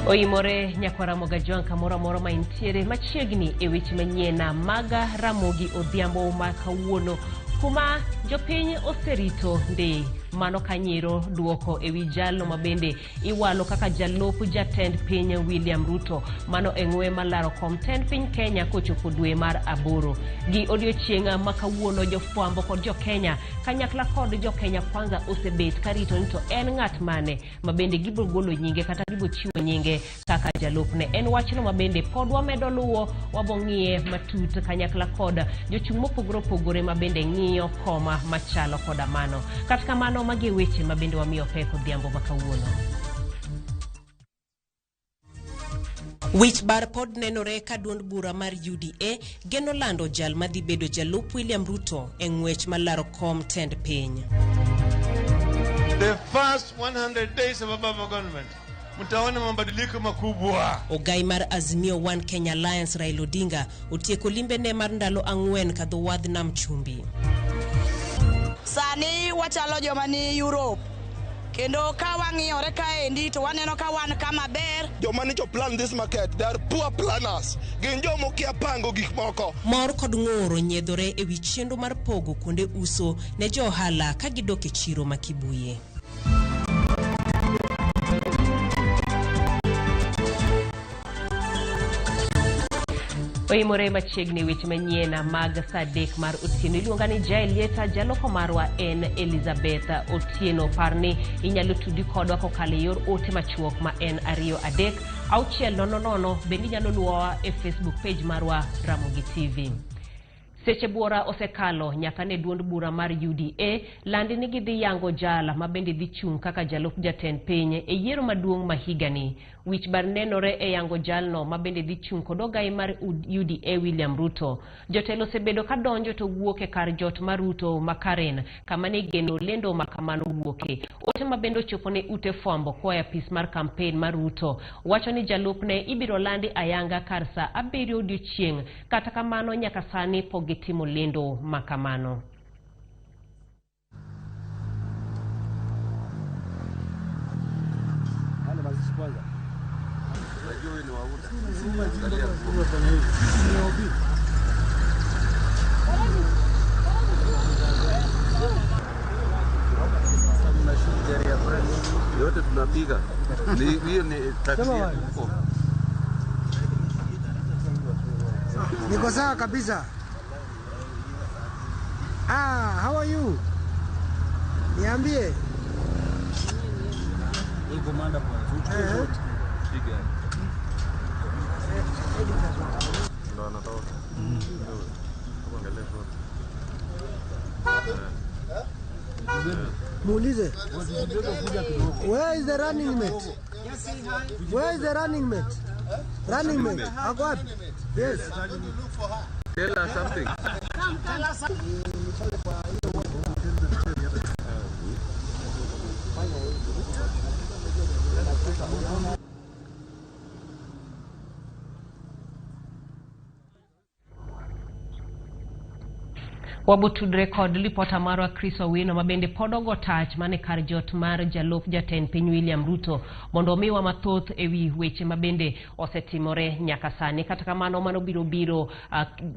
Oimore nyakwara Mogajwang' kamoro amora ma intiere machiegni e weche manyien mag Ramogi Odhiambo ma kawuono kuma jopiny oserito ndi mano kanyiro duoko e wi jalno ma bende iwalo kaka jalup jatend piny William Ruto mano e ng'we malaro kom tend piny Kenya kochopo dwe mar aboro. Gi odiochieng' ma kawuono jofwambo kod jo-Kenya kanyakla kod jo-Kenya Kwanza osebet karito ni to en ng'at mane ma bende gibiro golo nyinge kata gibiro chiwo nyinge kaka jalupne. En wachno ma bende pod wamedo luwo, wabong'iye matut kanyakla kod jochung' mopogore opogore ma bende ng'iyo koma machalo koda mano. Kata kamano, magi e weche ma bende wamiyo pek odhiambo ma kawuono. Wich bar pod nenore ka duond bura mar UDA geno lando jal madhi bedo jalup William Ruto e ng'wech mar laro kom tend piny. The first 100 days of Obama government mtaona mabadiliko makubwa. Ogai mar Azimio One Kenya Alliance Raila Odinga otieko limbene mar ndalo ang'wen kadho wadh nam chumbi. Sani wachalo joma ni Europe kendo ka wang'iyore kaendi to waneno ka wan kama ber. Joma nicho plan this market, they are poor planners. Gin joma okia pango gik moko. Mor kod ng'ur onyiedhore e wi chenro mar pogo kuonde uso ne jo ohala ka gidok e chiro ma Kibuye. Oimore machiegni weche manyien mag saa adek mar otieno. Iluonga ni Jael Lieta, jaloko marwa en Elizabeth Otieno. Par ni inyalo tudi kodwa kokalo e yor ote machuok ma en 23600. Bende inyalo luwowa e Facebook page marwa Ramogi TV. Seche buora osekalo nyaka ne duond bura mar UDA landi ni gidhi yango jal ma bende dhi chung' kaka jalup jatend piny e yiero maduong' ma higani. Wich bar nenore e yango jalno ma bende dhi chung' kod ogai mar UDA William Ruto. Jotelo osebedo ka donjo to wuok e kar jot mar Ruto ma Karen kama ne igeno lendo ma kamano wuoke. Ote ma bende ochopo ne ute fwambo koa e apis mar kampen mar Ruto wacho ni jalupne ibiro landi ayanga kar saa 7 odiochieng'. Kata kamano nyaka sani pok gitimo lendo ma kamano. Yote tunapiga hiyo ni taksi yetu huko. Niko sawa kabisa. Ah, how are you? Niambie. Ndo anatoka. Muulize. Where is the running mate? Where is the running mate? Running mate. Ako wapi? Yes. Tell us something. Wabotudre kod lipota marwa Chris Owino ma bende pod ogo tach mane kar jot mar jalup jatend piny William Ruto mondo omiwa mathoth e wi weche ma bende osetimore nyaka sani. Kata kamano mano biro biro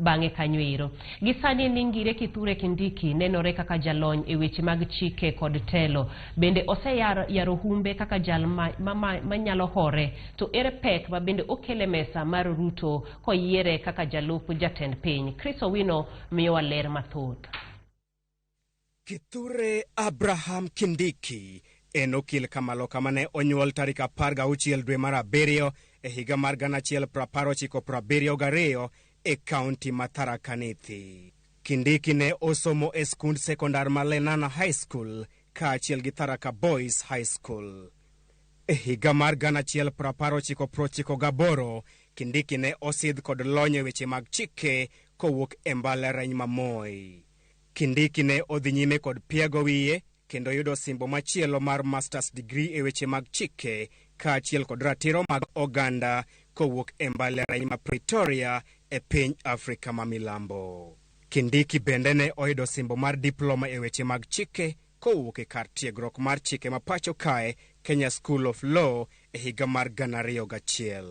bang'e kanyo ero. Gi sani Ningire Kithure Kindiki nenore kaka jalony e weche mag chike kod telo. Bende oseyaro humbe kaka jal manyalo hore. To ere pek ma bende okele mesa mar Ruto koyiere kaka jalup jatend piny? Chris Owino miyowa ler mathoth. Kithure Abraham Kindiki en okil kamaloka mane onyuol tarik 16 dwe mar 7 e higa mar 1992 e kaunti ma Tharaka Nithi. Kindiki ne osomo e skund sekondar ma Lenana High School kaachiel gi Tharaka Boys High School. E higa mar 1998, Kindiki ne osidh kod lony e weche mag chike kowuok e mbalariany ma Moi. Kindiki ne odhi nyime kod piago wiye kendo yudo osimbo machielo mar Masters degree e weche mag chike kaachiel kod ratiro mag oganda kowuok e mbalariany ma Pretoria e piny Afrika ma Milambo. Kindiki bende ne oyudo osimbo mar diploma e weche mag chike kowuok e kar tiegruok mar chike ma pacho kae Kenya School of Law e higa mar 2001.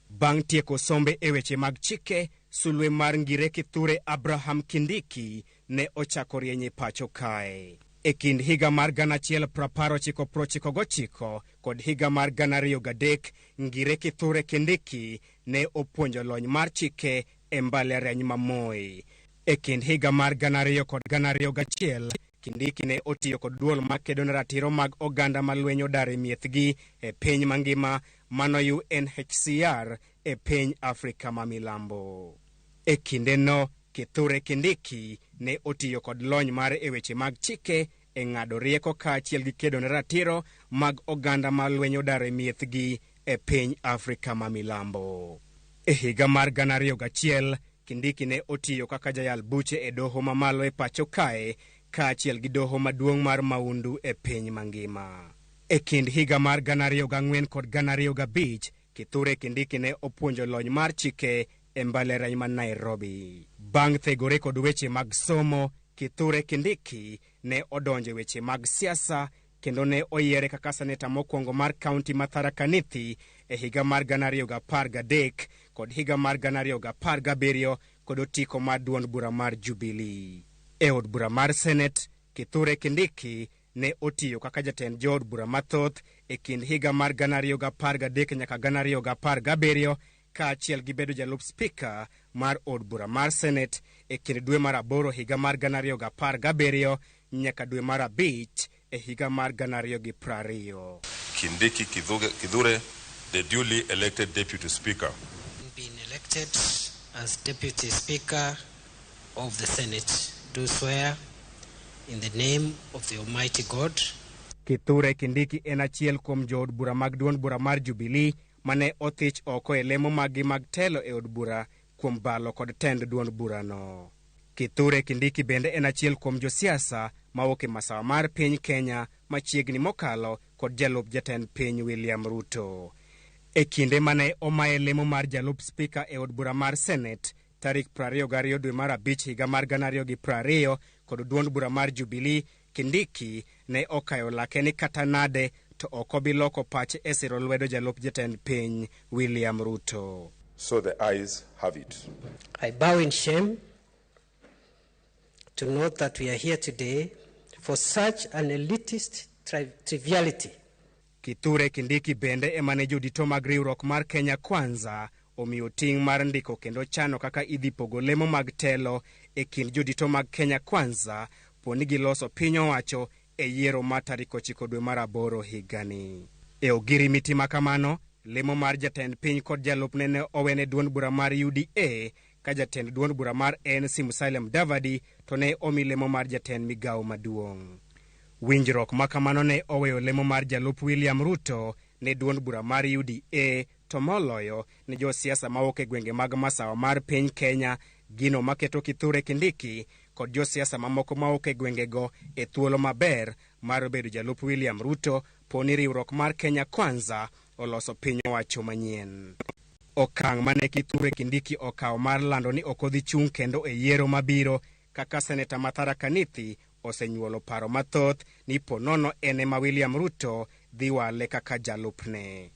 Bang' tieko sombe e weche mag chike, sulwe mar Ngire Kithure Abraham Kindiki ne ochako rieny e pacho kae. E kind higa mar 1999 kod higa mar 2003, Ngire Kithure Kindiki ne opuonjo lony mar chike e mbalariany ma Moi. E kind higa mar 2000 kod 2001, Kindiki ne otiyo kod duol makedo ne ratiro mag oganda ma lweny odar e miethgi e piny mangima mano UNHCR e piny Afrika ma milambo. E kindeno, Kithure Kindiki ne otiyo kod lony mare e weche mag chike e ng'ado rieko kaachiel gi kedo ne ratiro mag oganda ma lweny odar e miethgi e piny Afrika ma milambo. E higa mar 2001, Kindiki ne otiyo kaka jayal buche e doho mamalo e pacho kae kaachiel gi doho maduong' mar Maundu e piny mangima. E kind higa mar 2004 kod 2005, Kithure Kindiki ne opuonjo lony mar chike e mbalariany ma Nairobi. Bang' thegore kod weche mag somo, Kithure Kindiki ne odonjo e weche mag siasa kendo ne oyiere kaka seneta mokwongo mar kaunti ma Tharaka Nithi e higa mar 2013 kod higa mar 2017 kod otiko mar duond bura mar Jubilee. E od bura mar Senate, Kithure Kindiki ne otiyo kaka jatend jood bura mathoth e kind higa mar 2013 nyaka 2017 kaachiel gi bedo jalup spika mar od bura mar Senate e kind dwe mar aboro higa mar 2017 nyaka dwe mar abich e higa mar 2020. Kindiki Kithure, the duly elected Deputy Speaker. Been elected as Deputy Speaker of the Senate, do swear in the name of the Almighty God. Kithure Kindiki en achiel kuom jood bura mag duond bura mar Jubilee mane othich oko e lemo maggi mag telo e od bura kuom balo kod tend duond burano. Kithure Kindiki bende en achiel kuom josiasa mawuok e masawa mar piny Kenya machiegni mokalo kod jalup jatend piny William Ruto. E kinde mane omaye lemo mar jalup spika e od bura mar Senate tarik 22 dwe mar abich higa mar 2020 kod duond bura mar Jubilee, Kindiki ne okayo lake ni kata nade to ok obi loko pache e siro lwedo jalup jatend piny William Ruto. So the eyes have it. I bow in shame to note that we are here today for such an elitist triviality. Kithure Kindiki bende ema ne jodito mag riwruok mar Kenya Kwanza omiyo ting' mar ndiko kendo chano kaka idhi pogo lemo mag telo e kind jodito mag Kenya Kwanza poni giloso piny owacho e yiero mar tarik 9 dwe mar aboro higani. E ogirimiti ma kamano, lemo mar jatend piny kod jalupne ne owene duond bura mar UDA ka jatend duond bura mar ANC Musalia Mudavadi to ne omi lemo mar jatend migawo maduong'. Winjruok ma kamano ne oweyo lemo mar jalup William Ruto ne duond bura mar UDA to moloyo ne josiasa mawuok e gwenge mag masawa mar piny Kenya, gino maketo Kithure Kindiki kod josiasa mamoko mawuok e gwengego e thuolo maber mar bedo jalup William Ruto poni riwruok mar Kenya Kwanza oloso piny owacho manyien. Okang' mane Kithure Kindiki okawo mar lando ni ok odhi chung' kendo e yiero mabiro kaka seneta ma Tharaka Nithi osenyuolo paro mathoth ni ponono en ema William Ruto dhi wale kaka jalupne.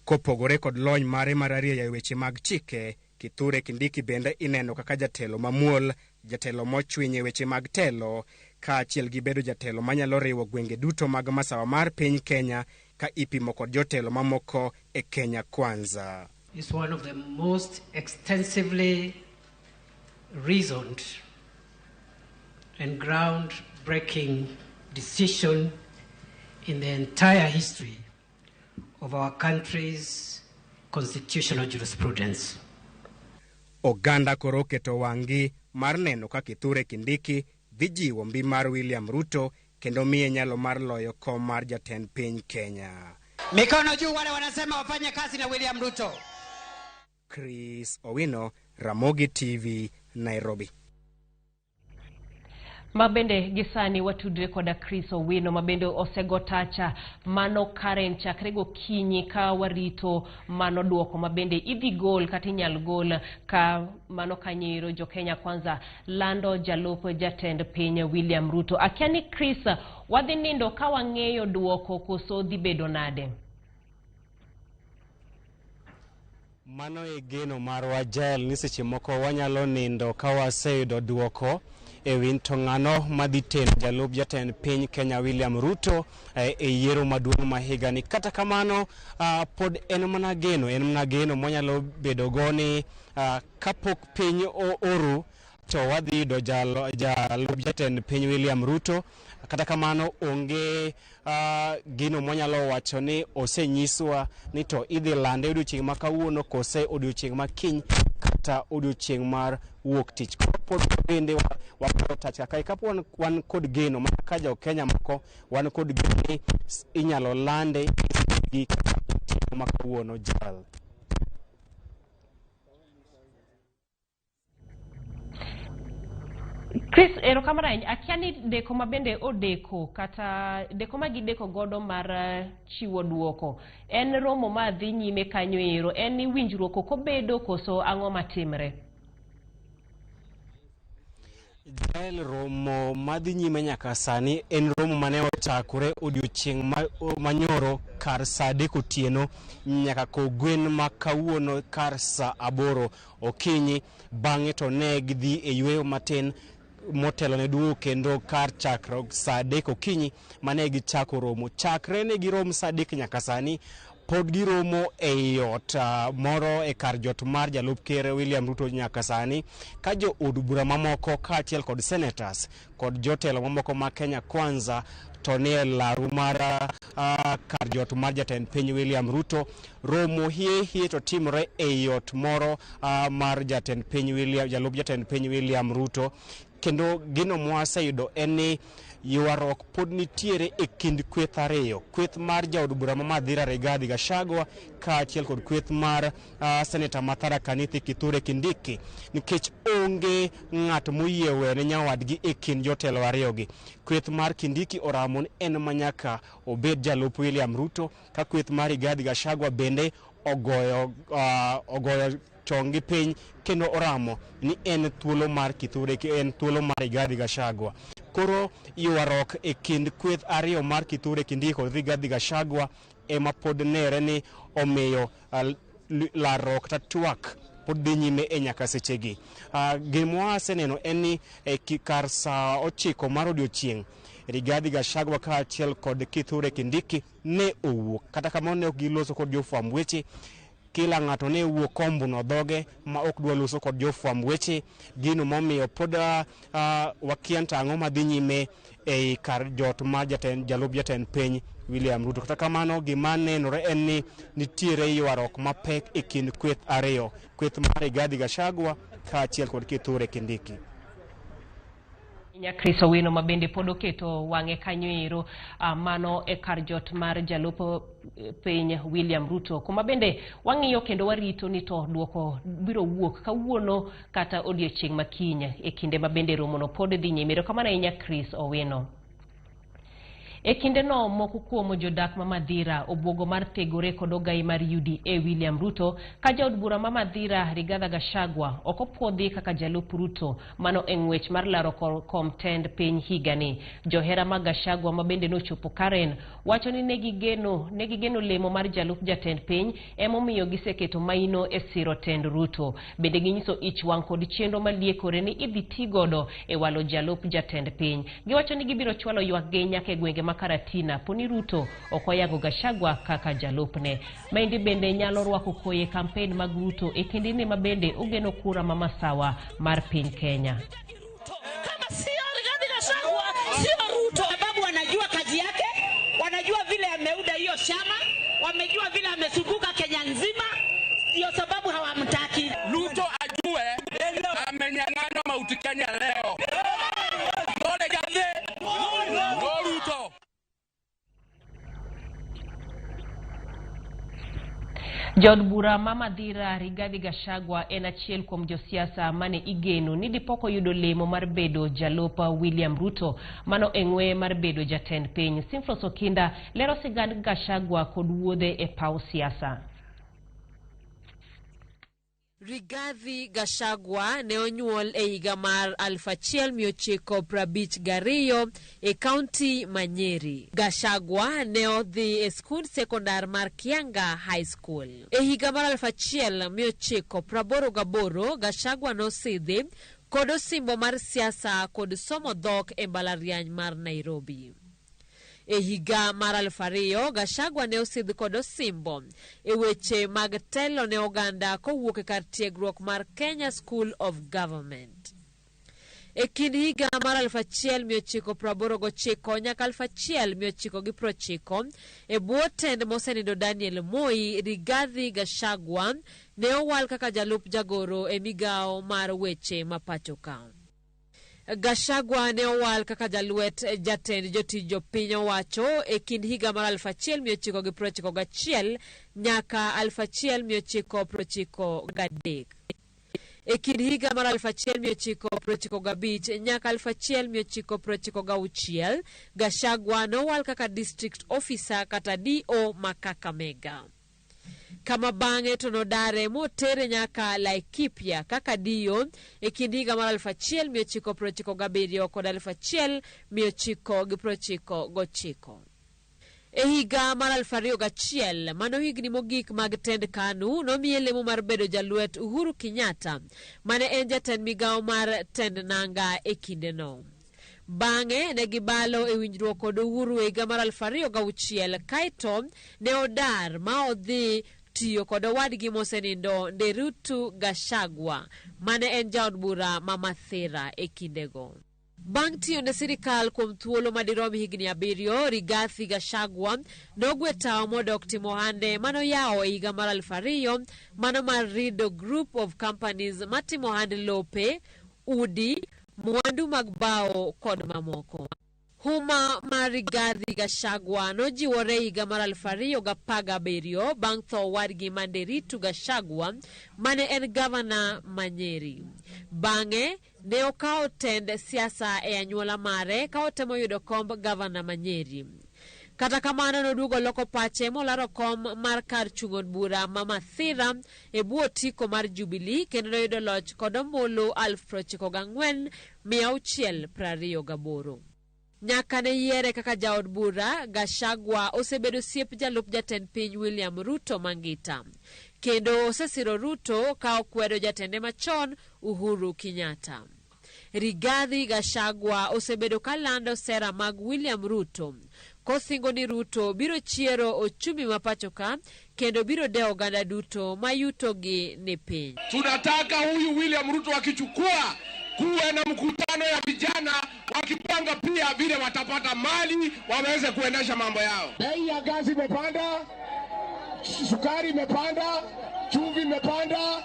Kopogore kod lony mare mar arieya e weche mag chike, Kithure Kindiki bende ineno kaka jatelo mamuol, jatelo mochwiny e weche mag telo, kaachiel gi bedo jatelo manyalo riwo gwenge duto mag masawa mar piny Kenya ka ipimo kod jotelo mamoko e Kenya Kwanza. Is one of the most extensively reasoned and groundbreaking decision in the entire history of our country's constitutional jurisprudence. Oganda koro oketo wang'gi mar neno ka Kithure Kindiki dhi jiwo mbi mar William Ruto kendo miye nyalo mar loyo kom mar jatend piny Kenya. Mikono juu wale wanasema wafanye kazi na William Ruto. Chris Owino, Ramogi TV, Nairobi. Ma bende gi sani watudre koda Chris Owino ma bende osego tacha mano Karen chakre gokinyi ka warito mano duoko ma bende idhi gol kata inyal gol ka mano kanyero jo Kenya Kwanza lando jalup jatend piny William Ruto. Akia ni Chris, wadhi nindo ka wang'eyo duoko koso dhi bedo nade? Mano e geno marwa Jael, ni seche moko wanyalo nindo ka waseyudo duoko e wi to ng'ano madhi teno jalup jatend piny Kenya William Ruto e yiero maduong' ma higani. Kata kamano pod en mana geno, en mana geno mwanyalo bedo go ni kapok piny oru to wadhi yudo jalup jatend piny William Ruto. Kata kamano onge gino mwanyalo wacho ni osenyiswa ni to idhi lande odiochieng' ma kawuono kose odiochieng' ma kiny kata odiochieng' mar wuok tich. Koro pod bende wagoyo tach kaka kapo wan kod geno mana ka jo Kenya moko wan kod geno ni inyalo lande gi kata otieno ma kawuono jal. Chris, erokamano ahinya. Akia ni deko ma bende odeko kata deko ma gideko godo mar chiwo duoko en romo ma dhi nyime kanyo ero, en ni winjruok ok obedo koso ang'o matimre? Jael, romo madhi nyime nyaka sani en romo mane ochakore odiochieng' manyoro kar saa 3 otieno nyaka kogwen ma kawuono kar saa 8 okinyi. Bang'e to ne gidhi e yweyo matin motelo ne duogo kendo kar chakruok saa 3 okinyi mane gichako romo. Chakre ne girom saa 3 nyaka sani pod giromo ei ot moro e kar jot mar jalup ker William Ruto nyaka sani, ka jo od bura mamoko kaachiel kod senators kod jotelo mamoko ma Kenya Kwanza to nie laru mar kar jot mar jatend piny William Ruto. Romo hie hie to timore ei ot moro mar jatend piny William, jalup jatend piny William Ruto. Kendo gino mwaseyudo en ni ywaruok pod nitiere e kind kweth ariyo, kweth mar jaod bura ma Mathira Rigathi Gachagua kaachiel kod kweth mar seneta ma Tharaka Nithi Kithure Kindiki, nikech onge ng'at moyie wene nyawadgi e kind jotelo ariyogi. Kweth mar Kindiki oramo ni en manyaka obed jalup William Ruto, ka kweth mar Rigathi Gachagua bende ogoyo chonggi piny kendo oramo ni en thuolo mar Kithure, en thuolo mar Rigathi Gachagua. Koro ywaruok e kind kweth ariyo mar Kithure Kindiki kod Rigathi Gachagua ema pod nere ni omiyo larruok kata twak pod dhi nyime e nyaka sechegi. Gima waseneno en ni kar saa 9 mar odiochieng' Rigathi Gachagua kaachiel kod Kithure Kindiki ne owuok. Kata kamano ne ok giloso kod jofwamb weche. Kila ng'ato ne wuok kombuno dhoge ma ok dwa loso kod jofwamb weche, gino momiyo pod wakia to ang'o madhi nyime ei kar jot mar jalup jatend piny William Ruto. Kata kamano gima nenore en ni nitiere ywaruok mapek e kind kweth ariyo, kweth mar Rigathi Gachagua kaachiel kod Kithure Kindiki. Chris Owino ma bende pod oketo wang'e kanyo ero mano e kar jot mar jalup piny William Ruto, kuma bende wang'iyo kendo warito ni to duoko biro wuok kawuono kata odiochieng' ma kiny e kinde ma bende romono pod dhi nyime. Erokamano ahinya Chris Owino. E kindeno moko kuom jodak ma Mathira obwogo mar thegore kod ogai mar UDA William Ruto ka jaod bura ma Mathira Rigathi Gachagua ok opuodhi kaka jalup Ruto mano e ng'wech mar laro kom tend piny higani. Johera mag Gachagua ma bende nochopo Karen wacho ni negigeno lemo mar jalup jatend piny emomiyo giseketo maino e siro tend Ruto. Bende ginyiso ich wang' kod chenro maliekore ni idhi ti godo e walo jalup jatend piny. Giwacho ni gibiro chwalo ywakgi nyaka e gwenge ma Karatina poni Ruto ok oyango Gachagua kaka jalupne. Maendi bende nyalo rwako koyo e kampen mag Ruto e kindeni ma bende ogeno kura ma masawa mar piny Kenya. Kama sio Rigathi Gachagua, sio Ruto. Sababu wanajua kazi yake, wanajua vile ameuda hiyo chama, wamejua vile amezunguka Kenya nzima, ndio sababu hawamtaki. Ruto ajue amenyang'anywa Mount Kenya leo. No Rigathi, no Ruto. Jaod bura ma Mathira Rigathi Gachagua en achiel kuom josiasa mane igeno ni dipok oyudo lemo mar bedo jalup William Ruto mano e ng'we mar bedo jatend piny. Simflos Okinda lero sigand Gachagua kod wuodhe e paw siasa. Rigathi Gachagua ne onyuol e higa mar 1952 e kaunti ma Nyeri. Gachagua ne odhi e skund sekondar mar Kianga High School. E higa mar 1988, Gachagua nosidhi kod osimbo mar siasa kod somo dhok e mbalariany mar Nairobi. E higa mar 2000, Gachagua ne osidh kod osimbo e weche mag telo ne oganda kowuok e kar tiegruok mar Kenya School of Government. E kind higa mar 1989 nyaka 1990, e bwo tend mosenindo Daniel Moi, Rigathi Gachagua ne owal kaka jalup jagoro e migawo mar weche ma pacho ka. Gachagua ne owal kaka jalwet jatend jotij jopiny owacho e kind higa mar 1991 nyaka 1993. E kind higa mar 1995 nyaka 1996, Gachagua nowal kaka district officer kata DO ma Kakamega, kama bang'e to nodare motere nyaka Laikipia kaka DO e kind higa mar 1997 kod 1999. E higa mar 2001, mano higni mogik mag tend KANU, nomiye lemo mar bedo jalwet Uhuru Kenyatta mane en jatend migawo mar tend nanga e kindeno. Bang'e ne gibalo e winjruok kod Uhuru e higa mar 2006, kaeto ne odar ma odhi tiyo kod owadgi mosenindo Nderutu Gachagua mane en jaod bura ma Mathira e kindego. Bang' tiyo ne sirikal kuom thuolo madirom higni 7, Rigathi Gachagua nogwe tawo modok timo ohande manoyawo e higa mar 2000, mano mar Rido Group of Companies matimo ohand lope, udi, mwandu mag bao kod mamoko. Huma mar Rigathi Gachagua nojiwore higa mar 2017 bang' tho owadgi ma Nderitu Gachagua mane en gavana ma Nyeri. Bang'e ne okawo tend siasa e anyuola mare ka otemo yudo komb gavana ma Nyeri. Kata kamano noduogo loko pache molaro kom mar kar chung' od bura ma Mathira e bwo otiko mar Jubilee kendo noyudo loch kod ombulu 94,628. Nyaka ne yiere kaka jaod bura, Gachagua osebedo siep jalup jatend piny William Ruto Mangita, kendo osesiro Ruto ka okwedo jatende machon Uhuru Kenyatta. Rigathi Gachagua osebedo ka lando sera mag William Ruto, kosingo ni Ruto biro chiero ochumi ma pacho ka kendo biro dewo oganda duto ma yutogi ni piny. Tunataka huyu William Ruto akichukua, kuwe na mkutano ya vijana wakipanga pia vile watapata mali waweze kuendesha mambo yao. Bei ya gasi imepanda, sukari imepanda, chumvi imepanda,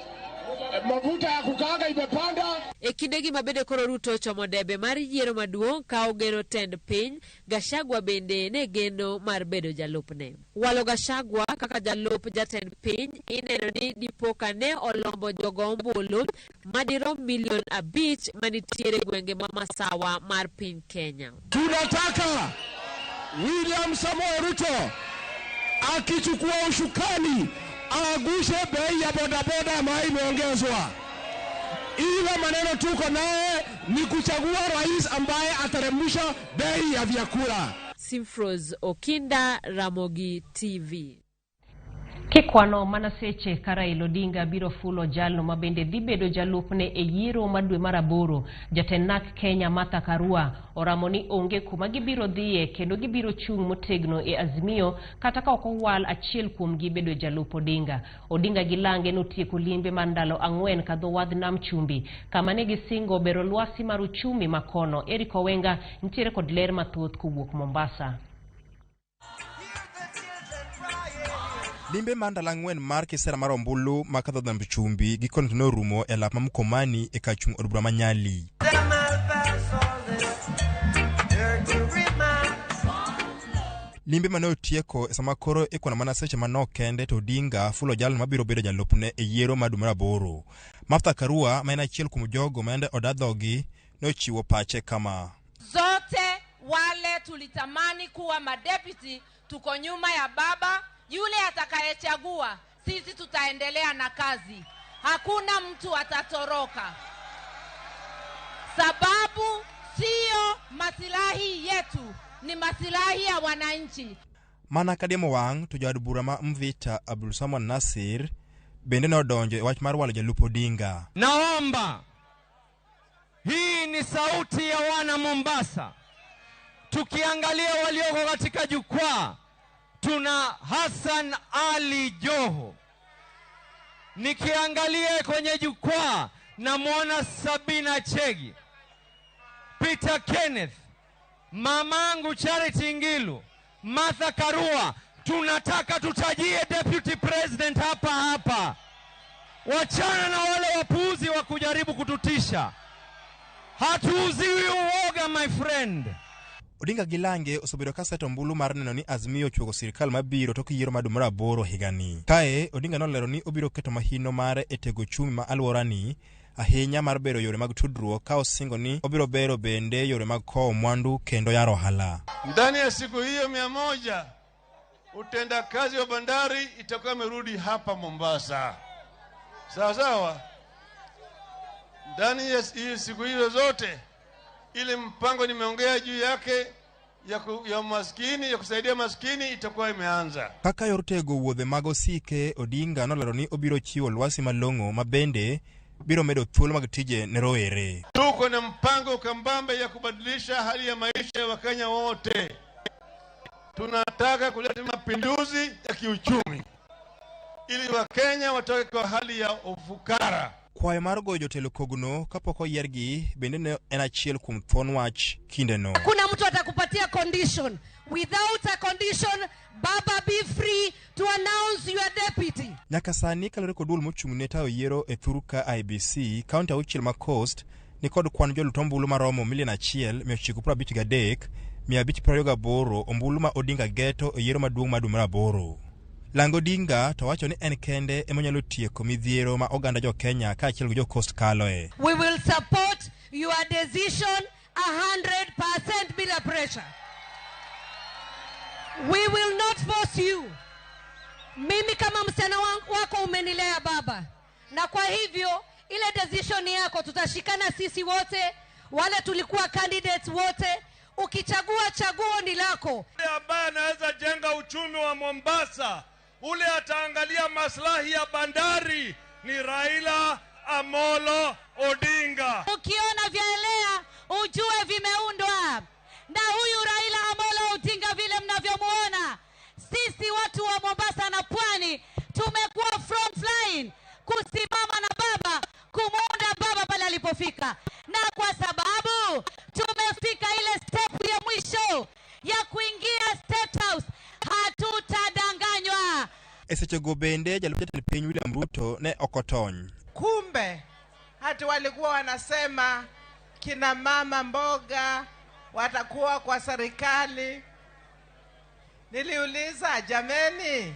mafuta ya kukaanga imepanda. E kindegi ma bende koro Ruto ochomo debe mar yiero maduong' ka ogeno tend piny, Gachagua bende ne geno mar bedo jalupne. Walo Gachagua kaka jalup jatend piny ineno ni dipo ka ne olombo jogo ombulu madirom milion 5 manitiere gwenge ma masawa mar piny Kenya. Tunataka William Samoei Ruto akichukua ushukani aagushe bei ya bodaboda ambayo imeongezwa. Ile maneno tuko naye ni kuchagua rais ambaye ateremsha bei ya vyakula. Simfros Okinda, Ramogi TV. Kikwano mana seche ka Raila Odinga biro fulo jalno ma bende dhi bedo jalupne e yiero mar dwe mar 8, jatend NARC Kenya Martha Karua oramo ni onge kuma gibiro dhiye kendo gibiro chung' motegno e Azimio kata ka ok owal achiel kuomgi bedo jalup Odinga. Odinga gi lange notieko limbe mar ndalo 4 kadho wadh Nam Chumbi kama ne gisingo bero lwasi mar uchumi makono. Eric Owenga nitiere kod ler mathoth kowuok Mombasa. Limbe mar ndalo 4 mar kisera mar ombulu ma kadho Nam Chumbi gikone to norumo e lap ma Mkomani e kar chung' od bura ma Nyali. Limbe mane otieko e sama koro ikwano mana seche manok kende to Odinga fulo jalno mabiro bedo jalupne e yiero mar dwe mar aboro. Martha Karua ma en achiel kuom jogo ma yande oda dhogi nochiwo pache kama. Zote wale tulitamani kuwa madeputy tuko nyuma ya baba. Yule atakayechagua sisi tutaendelea na kazi, hakuna mtu atatoroka, sababu sio masilahi yetu, ni masilahi ya wananchi. Mana ka diemo wang' to jaod bura ma Mvita Abdulsamad Nasir bende nodonjo e wach mar walo jalup Odinga. Naomba, hii ni sauti ya wana Mombasa. Tukiangalia walioko katika jukwaa, tuna Hassan Ali Joho. Nikiangalia kwenye jukwaa namwona Sabina Chegi, Peter Kenneth, mamangu Charity Ngilu, Martha Karua. Tunataka tutajie deputy president hapa hapa. Wachana na wale wapuuzi wa kujaribu kututisha. Hatuuziwi uoga, my friend. Odinga gi lange osebedo ka seto ombulu mar neno ni Azimio ochuogo sirikal mabiro tok yiero mar dwe mar aboro higani. Kae Odinga nolero ni obiro keto mahino mare e tego ochumi ma alworani ahinya mar bero yore mag tudruok ka osingo ni obiro bero bende yore mag kowo mwandu kendo yaro ohala. Ndani ya siku hiyo 100 utendakazi wa bandari itakuwa imerudi hapa Mombasa. Sawa sawa. Ndani ya siku hizo zote ile mpango nimeongea juu yake ya maskini, ya kusaidia maskini itakuwa imeanza. Kaka yor tego wuodhe mag osike, Odinga nolero ni obiro chiwo lwasi malong'o ma bende biro medo thuolo mag tije ne rowere. Tuko na mpango kambambe ya kubadilisha hali ya maisha ya Wakenya wote. Tunataka kuleta mapinduzi ya kiuchumi ili Wakenya watoke kwa hali ya ufukara. Kwayo mar goyo jotelo kogno kapok oyiergi bende ne en achiel kuom thuon wach kindeno. Hakuna mtu atakupatia condition. Without a condition, Baba be free to announce your deputy. Nyaka sani kaluwore kod duol mochung' ne tayo yiero e thur ka IBC, kaunti auchiel ma Coast ni kod kwan jolut ombulu maromo 1,953,528 ombulu ma Odinga geto e yiero maduong' mar dwe mar aboro. Lang Odinga to wacho ni en kende ema onyalo tieko midhiero ma oganda jo Kenya kaachiel gi jo Coast kaloe. We will support your decision 100% bila pressure. We will not force you. Mimi kama msichana wako umenilea baba, na kwa hivyo ile decision yako tutashikana sisi wote, wale tulikuwa candidates wote. Ukichagua chaguo ni lako. Yule ambaye anaweza jenga uchumi wa Mombasa, ule ataangalia maslahi ya bandari ni Raila Amolo Odinga. Ukiona vyaelea ujue vimeundwa na huyu Raila Amolo Odinga. Vile mnavyomuona, sisi watu wa Mombasa na Pwani tumekuwa front line kusimama na baba, kumuunda baba pale alipofika, na kwa sababu tumefika ile step ya mwisho ya kuingia State House, hatutadanganywa. E sechego bende jalup jatend piny William Ruto ne ok otony. Kumbe hata walikuwa wanasema kina mama mboga watakuwa kwa serikali. Niliuliza, jameni,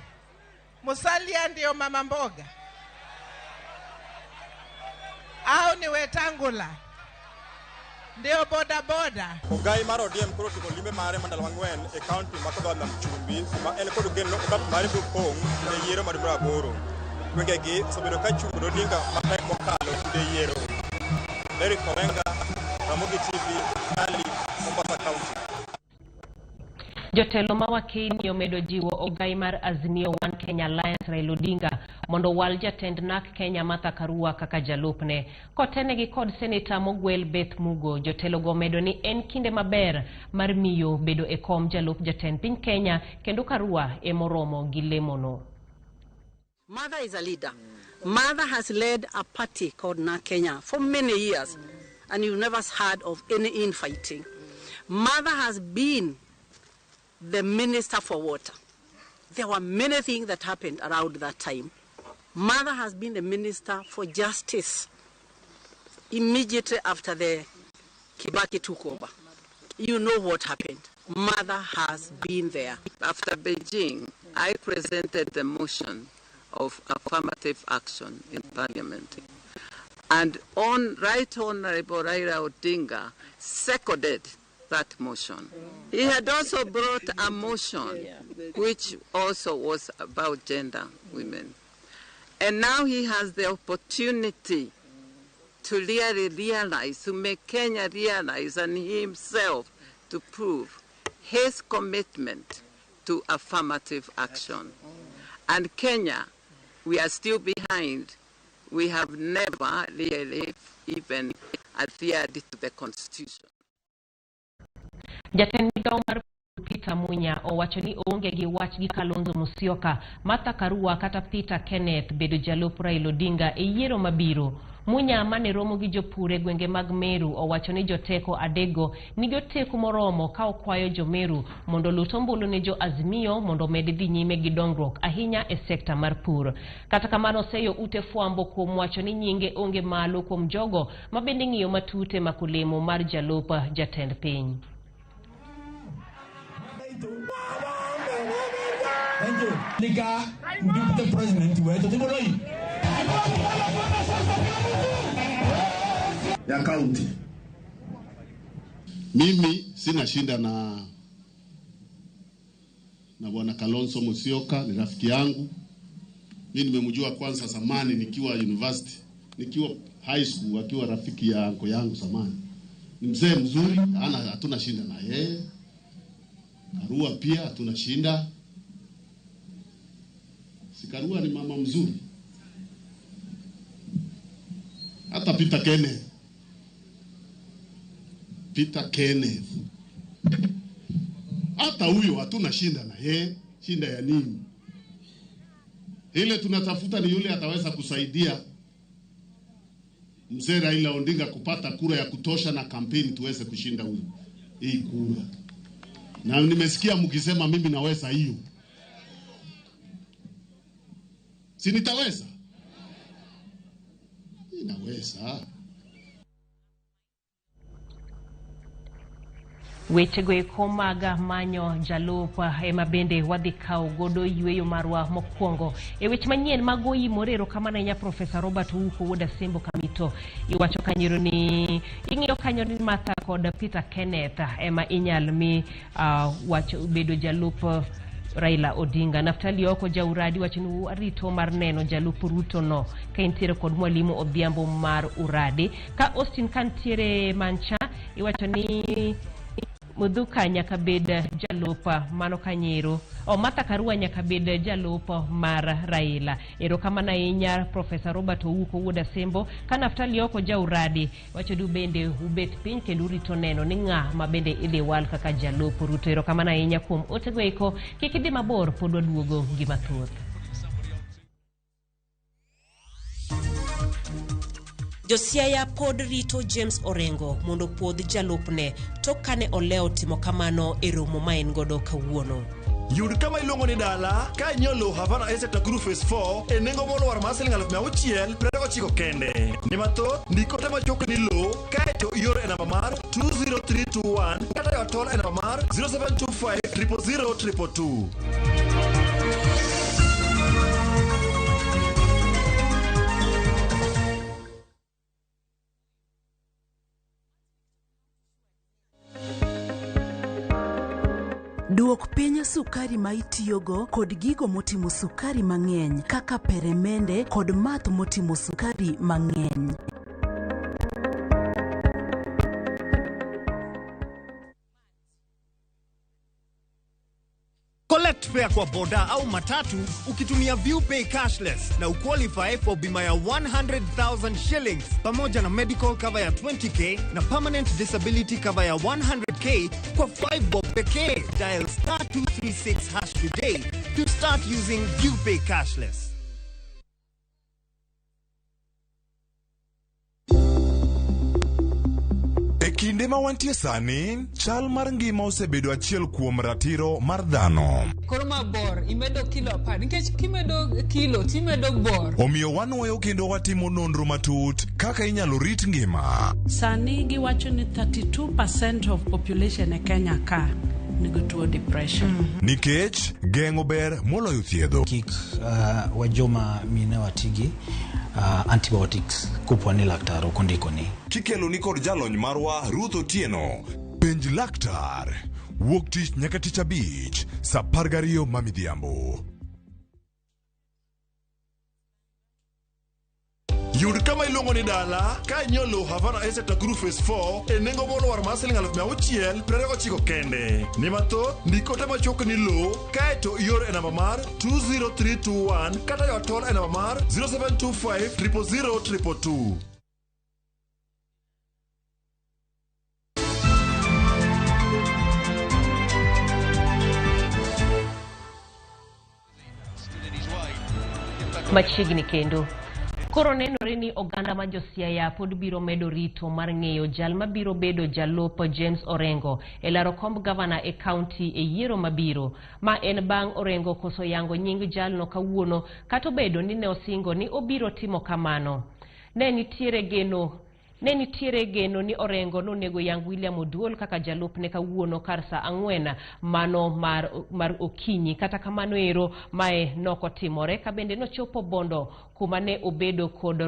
Musalia ndio mama mboga au ni Wetangula ndio boda boda? Ogai mar ODM koro timo limbe mare ma ndalo ang'wen e kaunti ma Kogalo Nam Chumbi kuma en kod geno okap mare biro pong' e yiero mar dwe mar aboro. Gwengegi osebedo ka chung' kod Odinga mapek mokalo kinde yiero. Derrick Owenga, Ramogi TV, Nyali, Mombasa County. Jotelo ma Wakeni omedo jiwo ogai mar Azimio One Kenya Alliance Raila Odinga mondo owal jatend NARC Kenya Martha Karua kaka jalupne. Kotenegi kod seneta mogwel Beth Mugo, jotelo go omedo ni en kinde maber mar miyo bedo e kom jalup jatend piny Kenya kendo Karua emoromo gi lemono. Mother is a leader. Mother has led a party called NARC Kenya for many years, and you've never heard of any infighting. Mother has been the minister for water. There were many things that happened around that time. Mother has been the minister for justice immediately after the Kibaki took over. You know what happened. Mother has been there. After Beijing, I presented the motion of affirmative action in Parliament. And on Right Honorable Raila Odinga seconded that motion. He had also brought a motion which also was about gender, women. And now he has the opportunity to really realize, to make Kenya realize, and he himself to prove his commitment to affirmative action. And Kenya, we are still behind. We have never really even adhered to the Constitution. Jatend migawo mar Peter Munya owacho ni oonge gi wach gi Kalonzo Musyoka, Martha Karua kata Peter Kenneth bedo jalup Raila Odinga e yiero mabiro. Munya mane romo gi jopur e gwenge mag Meru owacho ni joteko adekgo nigi oteku moromo ka okwayo jo Meru mondo olut ombulu ne jo Azimio mondo omed dhi nyime gi dongruok ahinya e sekta mar pur. Kata kamano oseyo ute fwambo kuom wacho ni nyinge onge malo kuom jogo ma bende ng'iyo matut e mako lemo mar jalup jatend piny. Thank you. Nika, Deputy President, ya county. Mimi sina shinda na Bwana Kalonzo Musyoka, ni rafiki yangu. Mimi nimemjua kwanza zamani nikiwa university, nikiwa high school, akiwa rafiki ya anko yangu zamani. Ni mzee mzuri, ana hatuna shinda na yeye. Karua pia hatuna shinda. Si Karua ni mama mzuri. Hata Peter Kenneth. Peter Kenneth. Hata huyo hatuna shinda na yeye, shinda ya nini? Ile tunatafuta ni yule ataweza kusaidia mzee Raila Odinga kupata kura ya kutosha na kampeni tuweze kushinda huyo hii kura. Na nimesikia mkisema mimi naweza hiyo. Si nitaweza? Ninaweza. Wechego eko mag manyo jalup ema bende wadhi kawo godo yweyo marwa mokwongo. E weche manyien mag oimore erokamano ahinya Profesa Robert Ouko wuod Asembo Kamito. Iwacho kanyo ni ing'iyo kanyo ni Martha kod Peter Kenneth ema inyal mi wach bedo jalup Raila Odinga. Naftali Oko jauradi wacho ni arito mar neno jalup Ruto no ka intiere kod mwalimu Odhiambo mar Uradi. Ka Austin kantiere Mancha iwacho ni Mudhuka nyaka bed jalup mano kanyero o Martha Karua nyaka bed jalup mar Raila. Erokamano ahinya Profesa Robert Ouko wuod Asembo. Ka Naftali Oko jauradi wacho ni bende ubet piny kendo urito neno ni ng'a ma bende idhi wal kaka jalup Ruto. Erokamano ahinya kuom otego eko. Kik idhi mabor, pod waduogo gi mathoth. Josiaya pod rito James Orengo mondo puodh jalupne tok kane olewo timo kamano e romo ma en godo kawuono. Yud kama iluongo ni dala ka inyiewo lowo Havana Estate Nakuru Phase 4 e nengo molwar mar siling 629 kende. Ni mathoth, ndik ote machuok ni lowo kaeto ior e namba mar 20321 kata yo tol e namba mar 0725 000 222. Duok piny sukari ma itiyogo kod gigo motimo sukari mang'eny kaka peremende kod math motimo sukari mang'eny. Collect fare kwa boda au matatu ukitumia ViewPay cashless na uqualify for bima ya 100,000 shillings pamoja na medical cover ya 20k na permanent disability cover ya 100k kwa 5 bob pekee. Dial star 236 hash today to start using ViewPay cashless. E kinde ma wantie sani, chal mar ngima osebedo achiel kuom ratiro mar dhano. Koro ma bor, imedo kilo 10, nikech kimedo kilo timedo bor. Omiyo wanwoyo kendo watimo nonro matut kaka inyalo rit ngima. Sani giwacho ni 32% of population e Kenya ka nigi tuo depression. Nikech geng'o ber moloyo thiedho. Kik wajoma mine watigi antibiotics kopo ni laktar ok ondikoni. Kikeloni kod jalony marwa Ruth Otieno. Penj laktar. Wuok tich nyaka tich abich saa 12 ma midhiambo. Yud kama iluongo ni dala ka inyiewo lowo Havana Estate Nakuru Phase 4 e nengo molwar mar siling 629 kende. Ni mathoth, ndik ote machuok ni lowo kaeto ior e namba mar 20321 kata yor tol e namba mar 0725 000 222. Machiegni kendo. Koro nenore ni oganda ma jo-Siaya pod biro medo rito mar ng'eyo jal mabiro bedo jalup James Orengo e laro komb gavana e kaunti e yiero mabiro. Ma en bang' Orengo koso yango nying jalno kawuono kata obedo ni ne osingo ni obiro timo kamano. Ne nitiere geno ni Orengo nonego yang William Oduol kaka jalupne kawuono kar saa 4 mano mar okinyi. Kata kamano ero mae nokotimore ka bende nochopo Bondo kuma ne obedo kod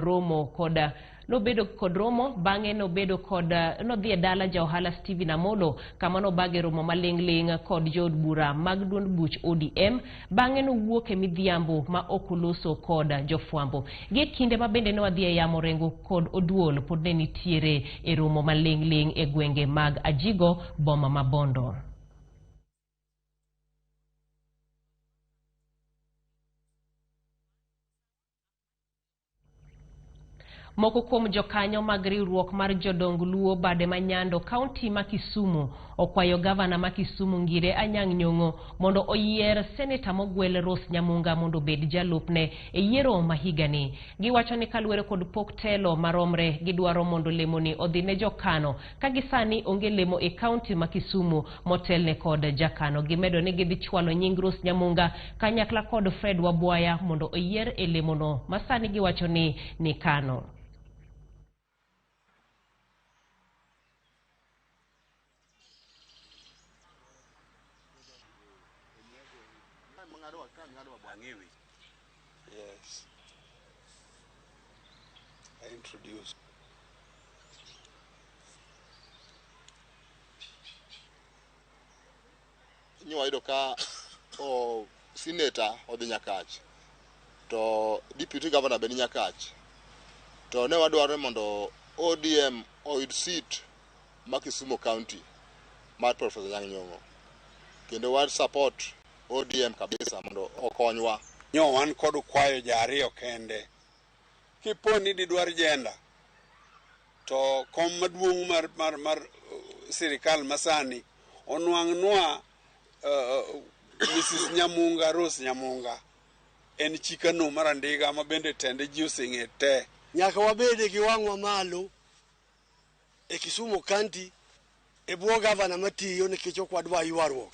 romo bang'e nobedo kod nodhi e dala ja ohala Stephen Amolo kama nobage romo maling'ling' kod jood bura mag duond buch ODM. Bang'e nowuok e midhiambo ma ok oloso kod jofwambo. Gi kinde ma bende ne wadhi e yamo Orengo kod Oduol pod ne nitiere e romo maling'ling' e gwenge mag Ajigo boma ma Bondo. Moko kuom jokanyo mag riwruok mar jodong Luo bade ma Nyando kaunti ma Kisumu okwayo gavana ma Kisumu Ngire Anyang' Nyong'o mondo oyier seneta mogwel Rose Nyamunga mondo obed jalupne e yiero ma higani. Giwacho ni kaluwore kod pok telo maromre gidwaro mondo lemoni odhi ne jokano ka gisani onge lemo e kaunti ma Kisumu motelne kod jakano. Gimedo ni gidhi chwalo nying Rose Nyamunga kanyakla kod Fred Wabwaya mondo oyier e lemono ma sani giwacho ni ni kano. Yes. I introduce. Nyo ka o senator odhi Nyakach to deputy governor be ni Nyakach to ne wadwaro mondo ODM oyud seat ma Kisumu County mar Professor Anyang' Nyong'o kendo wa support ODM kabisa mondo okonywa. Nyo wan kod kwayo jariyo kende. Kipo ni didwar jenda to kom maduong' mar sirikal masani onwang'nwa Mrs. Nyamunga, Rose Nyamunga en chikano mar andiga ma bende tende ji oseng'e te. Nyaka wabede gi wang'wa malo e Kisumu County e bwo gavana matiyo nikech ok wadwa ywaruok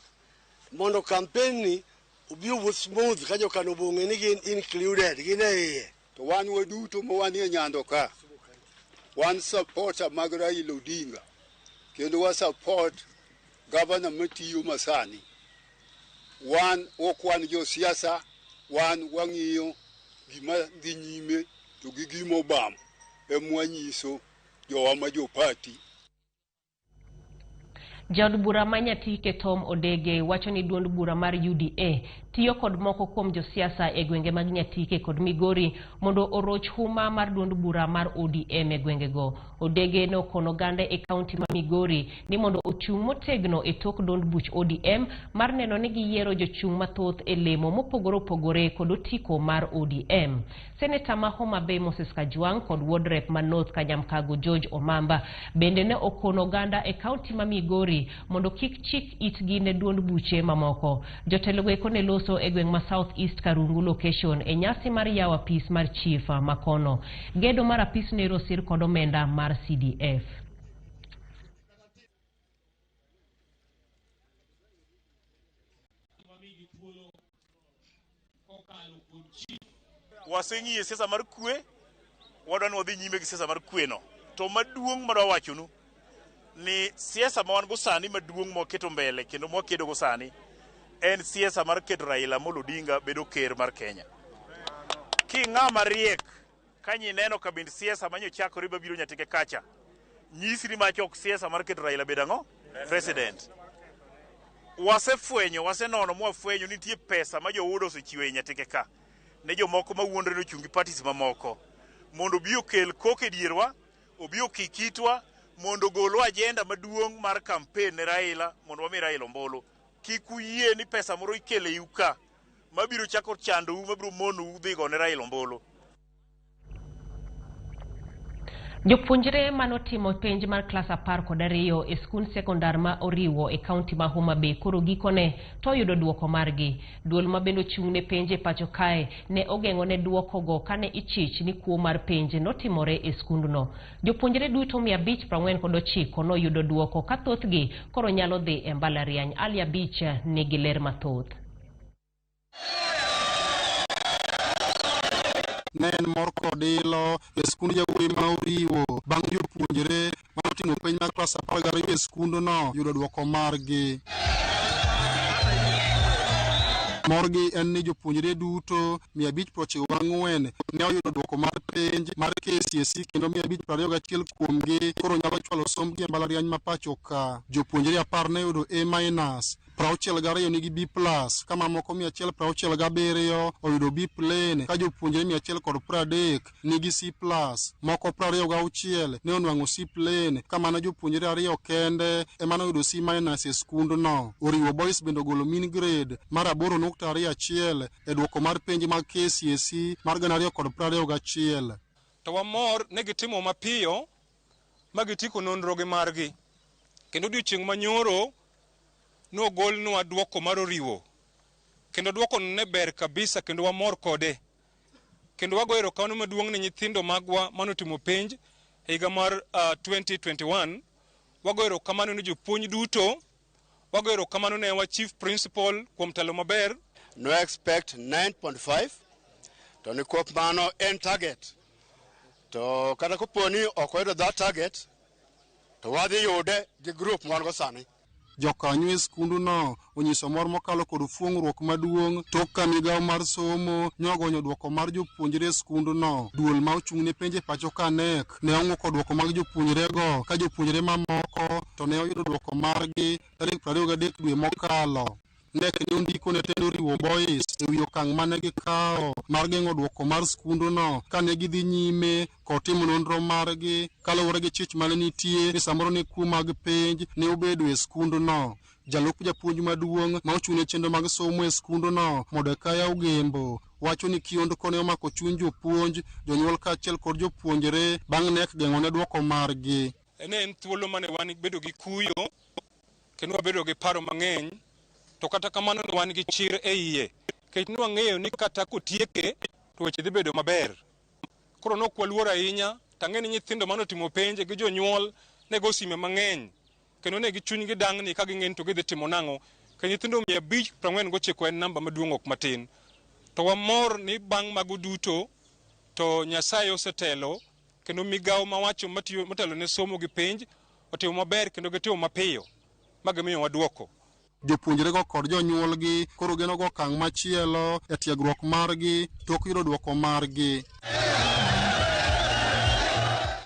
mondo campaign ni obi owuoth smooth ka jokano bong'e ni gin included gin e iye. To wan waduto ma wanie Nyando ka wan supporter mag Raila Odinga kendo wa support gavana matiyo masani. Wan ok wan josiasa, wan wang'iyo gima dhi nyime to gi gima obam emwanyiso jowa ma jopati. Jaod bura ma Nyatike Tom Odege wacho ni duond bura mar UDA tiyo kod moko kuom josiasa e gwenge mag Nyatike kod Migori mondo oroch huma mar duond bura mar ODM e gwengego. Odege nokono oganda e kaunti ma Migori ni mondo ochung' motegno e tok duond buch ODM mar neno ni giyiero jochung' mathoth e lemo mopogore opogore kod otiko mar ODM. Seneta ma Homa Bay Moses Kajwang' kod ward rep ma North Kanyamkago George Omamba bende ne okono oganda e kaunti ma Migori mondo kik chik itgi ne duond buche mamoko. Jotelogo eko ne loso e gweng' ma South East Karungu location e nyasi mar yawo apis mar chief makono. Gedo mar apis nero osir kod omenda mar CDF. Waseng'iyo siasa mar kwe, wadwa ni wadhi nyime gi siasa mar kwe no. To maduong' madwa wachonu Ni siasa ma wan go sani maduong' mwaketo mbele kendo mwakedo go sani en siasa mar keto Raila Amolo Odinga bedo ker mar Kenya. King'ama riek ka nyineno kabind siasa manyochakore mabiro nyatike kacha, nyisi ni macha ok siasa mar keto Raila bedo ang'o? President. Wasefwenyo, wasenono mwafwenyo ni nitie pesa ma joudo osechiwo e Nyatike ka ne jomoko mawuondre ni ochung' gi parties mamoko mondo obi okel koko e dierwa, obi okik itwa, mondo ogolwa agenda maduong' mar campaign ne Raila mondo wami Raila ombulu. Kik uyie ni pesa moro ikelo eiu ka mabiro chako chandou, mabiro monou dhi go ne Raila ombulu. Jopuonjre manotimo penj mar klas 12 e skund sekondar ma Oriwo e kaunti ma Homa Bay koro gikone to oyudo duoko margi. Duol ma bende ochung' ne penj e pacho kae ne ogeng'o ne duoko go kane ichich ni kuo mar penj notimore e skundno. Jopuonjre duto 549 noyudo duoko ka thothgi koro nyalo dhi e mbalariany. Ali Abich nigi ler mathoth. Ne en mor kod ilo e skund yawuoyi ma Oriwo bang' jopuonjre manotimo penj mar klas 12 e skundno yudo duoko margi. Morgi en ni jopuonjre duto 594 ne oyudo duoko mar penj mar KCSE kendo 521 kuomgi koro nyalo chwalo sombgi e mbalariany ma pacho ka. Jopuonjre 10 ne oyudo A minus, 62 nigi B plus, ka mamoko 167 oyudo B plain, ka jopuonjre 130 nigi C plus, moko 26 ne onwang'o C plain, ka mano jopuonjre 2 kende ema noyudo C minus e skundno. Oriwo Boys bende ogolo mean grade mar 8.21 e duoko mar penj mag KCSE mar 2021. To wamor ne gitimo mapiyo ma gitieko nonro gi margi. Kendo odiochieng' manyoro nogolnwa duoko mar Oriwo. Kendo duoko ne ber kabisa kendo wamor kode. Kendo wagoyo erokamano maduong' ne nyithindo magwa manotimo penj e higa mar 2021. Wagoyo erokamano ne jopuonj duto. Wagoyo erokamano ne wa chief principal kuom telo maber. No expect 9.5 to nikwop mano en target, to kata kopo ni ok oyudo that target to wadhi yude gi group ma wan go sani. Jokanyo e skundno onyiso mor mokalo kod fuong'ruok maduong' tok ka migawo mar somo nyogonyo duoko mar jopuonjre e skundno. Duol ma ochung' ne penj e pacho ka KNEC ne ong'uko duoko mag jopuonjrego ka jopuonjre mamoko to ne oyudo duoko margi tarik 23 dwe mokalo. KNEC ne ondiko ne tend Oriwo Boys e wi okang' mane gikawo mar geng'o duoko mar skundno kane gidhi nyime kod timo nonro margi kaluwore gi chich mane nitie ni samoro ne kuo mag penj ne obedo e skundno. Jalup japuonj maduong' ma ochung' ne chenro mag somo e skundno, Mordekai Ogembo, wacho ni kiondko ne omako chuny jopuonj, jonyuol kaachiel kod jopuonjre bang' KNEC geng'o ne duoko margi. Ne en thuolo mane wan bedo gi kuyo kendo wabedo gi paro mang'eny, to kata kamano ne wan gi chir e iye nikech ne wang'eyo ni kata kotieke to weche dhi bedo maber. Koro ne ok waluor ahinya, to ang'e ni nyithindo manotimo penj gi jonyuol ne go sime mang'eny kendo ne gi chunygi dang'ni ka ging'e ni to gidhi timo nang'o. Kendo nyithindo 549 en namba maduong' ok matin. To wamor ni bang' mago duto to Nyasaye osetelo kendo migawo mawacho matiyo motelo ne somo gi penj otimo maber kendo gitimo mapiyo ma gimiyowa duoko. Jopuonjrego kod jonyuolgi koro geno go okang' machielo e tiegruok margi tok yudo duoko margi.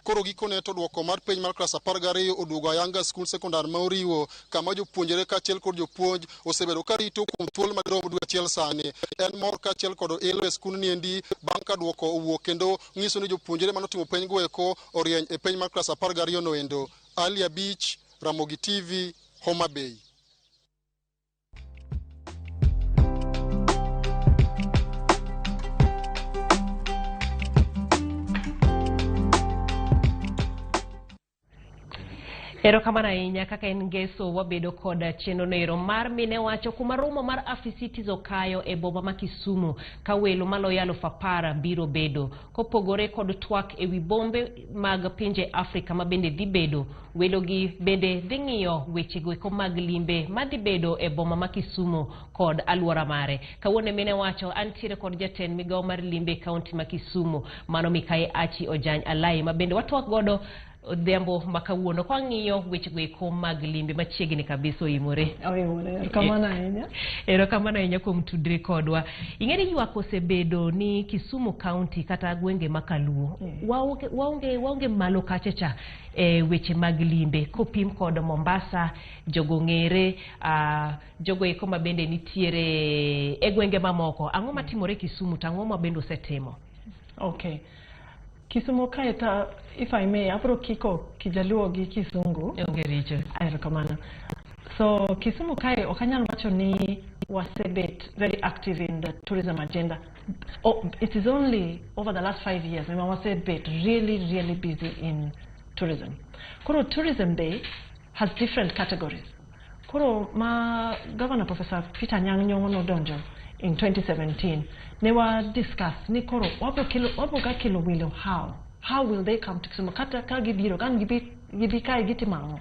Koro gikone to duoko mar penj mar klas 12 oduogo ayanga skund sekondar ma Oriwo, kama jopuonjre kaachiel kod jopuonj osebedo ka rito kuom thuolo madirom dwe achiel sani. En mor kaachiel kod ilo e skundni endi bang' ka duoko owuok kendo nyiso ni jopuonjre manotimo penj go eko orieny e penj mar klas 12 no endo. Ali Abich, Ramogi TV, Homa Bay. Erokamano ahinya. Kaka en ngeso wabedo kod chenro noero mar mine wacho kuma romo mar Africities okayo e boma ma Kisumu ka welo maloyo 10,000 biro bedo. Kopogore kod twak ewi bombe mag pinje Afrika ma bende dhi bedo, welo gi bende dhi ng'iyo weche goeko mag limbe madhi bedo e boma ma Kisumu kod aluora mare. Kawuono mine wacho antiere kod jatend migawo mar limbe e kaunti ma Kisumu, mano Mikai Achi Ojany Alai, ma bende watwak godo Odhiambo ma kawuono kwa ng'iyo wechego eko mag limbe machiegni kabisa oimore. Oimore, erokamano ahinya. Erokamano ahinya kuom tudri kodwa. Ing'e ni ywak osebedo ni Kisumu County kata gwenge ma Kaluo waonge malo kacha cha e weche mag limbe kopim kod Mombasa, jogo ng'ere, jogo eko ma bende nitiere e gwenge mamoko. Ang'o matimore Kisumu to ang'o ma bende osetimo? Okay. Kisumu kae ta, if I may, abro kiko Kijaluo gi Kisungu. Onge richo. Erokamano. So Kisumu kae ok anyal wacho ni wasebet very active in the tourism agenda. Oh, it is only over the last 5 years ema wasebet really, really busy in tourism. Koro tourism be has different categories. Koro ma Governor Professor Peter Anyang' Nyong'o nodonjo in 2017, ne wa discuss ni koro wabro ga kelo welo how? How will they come to Kisumu? Kata ka gibiro, kan gibi kae gitimo ang'o?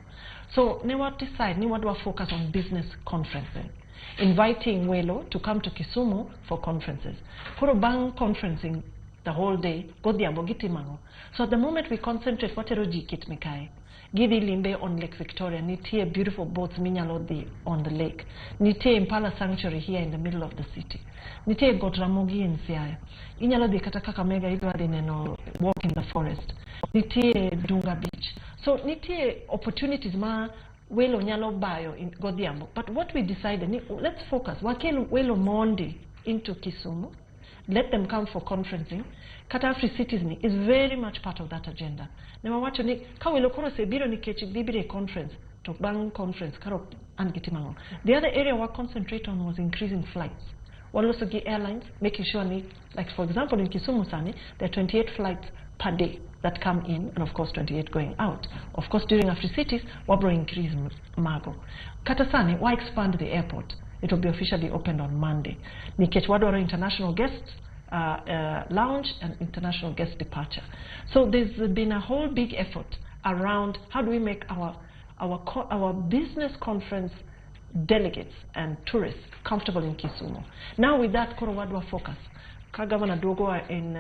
So ne wa decide ni wadwa focus on business conferencing, inviting welo to come to Kisumu for conferences. Koro bang' conferencing the whole day, godhiambo gitimo ang'o? So at the moment we concentrate watero ji Kit Mikayi. Gidhi limbe on Lake Victoria, nitie beautiful boats minyalo dhi on the lake. Nitie Impala Sanctuary here in the middle of the city. Nitie Got Ramogi in Siaya. Inyalo dhi kata Kakamega idwa dhi neno walk in the forest. Nitie Dunga Beach. So nitie opportunities ma welo nyalo bayo in godhiambo. But what we decided, ni, let's focus. Wakel welo mondi into Kisumu. Let them come for conferencing. Kata Africities ni is very much part of that agenda. Ne wawacho ni ka welo koro osebiro nikech gibiro e conference, to bang' conference koro an gitimo ang'o? The other area we concentrate on was increasing flights. Waloso gi airlines, making sure ni, like for example in Kisumu sani, there are 28 flights per day that come in, and of course 28 going out. Of course during Africities, wabro increase mago. Kata sani, wa expand the airport. It will be officially opened on Monday. Nikech wadwaro international guests lounge and international guest departure. So there's been a whole big effort around how do we make our business conference delegates and tourists comfortable in Kisumu. Now with that, koro wadwa focus. Ka Governor duogo in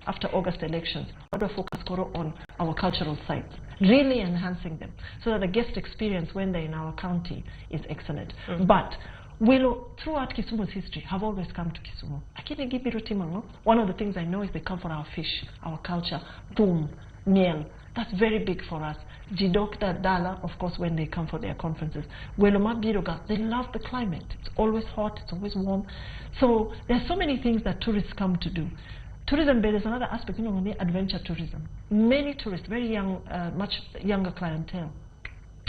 after August elections, wadwa focus koro on our cultural sites, really enhancing them so that the guest experience when they're in our county is excellent. But welo throughout Kisumu's history have always come to Kisumu. Lakini gibiro timo ang'o? One of the things I know is they come for our fish, our culture, thum, miel. That's very big for us. Jidok dala, of course, when they come for their conferences. Welo mabiro ga, they love the climate. It's always hot, it's always warm. So there are so many things that tourists come to do. Tourism, but there's another aspect, the adventure tourism. Many tourists, very young, much younger clientele.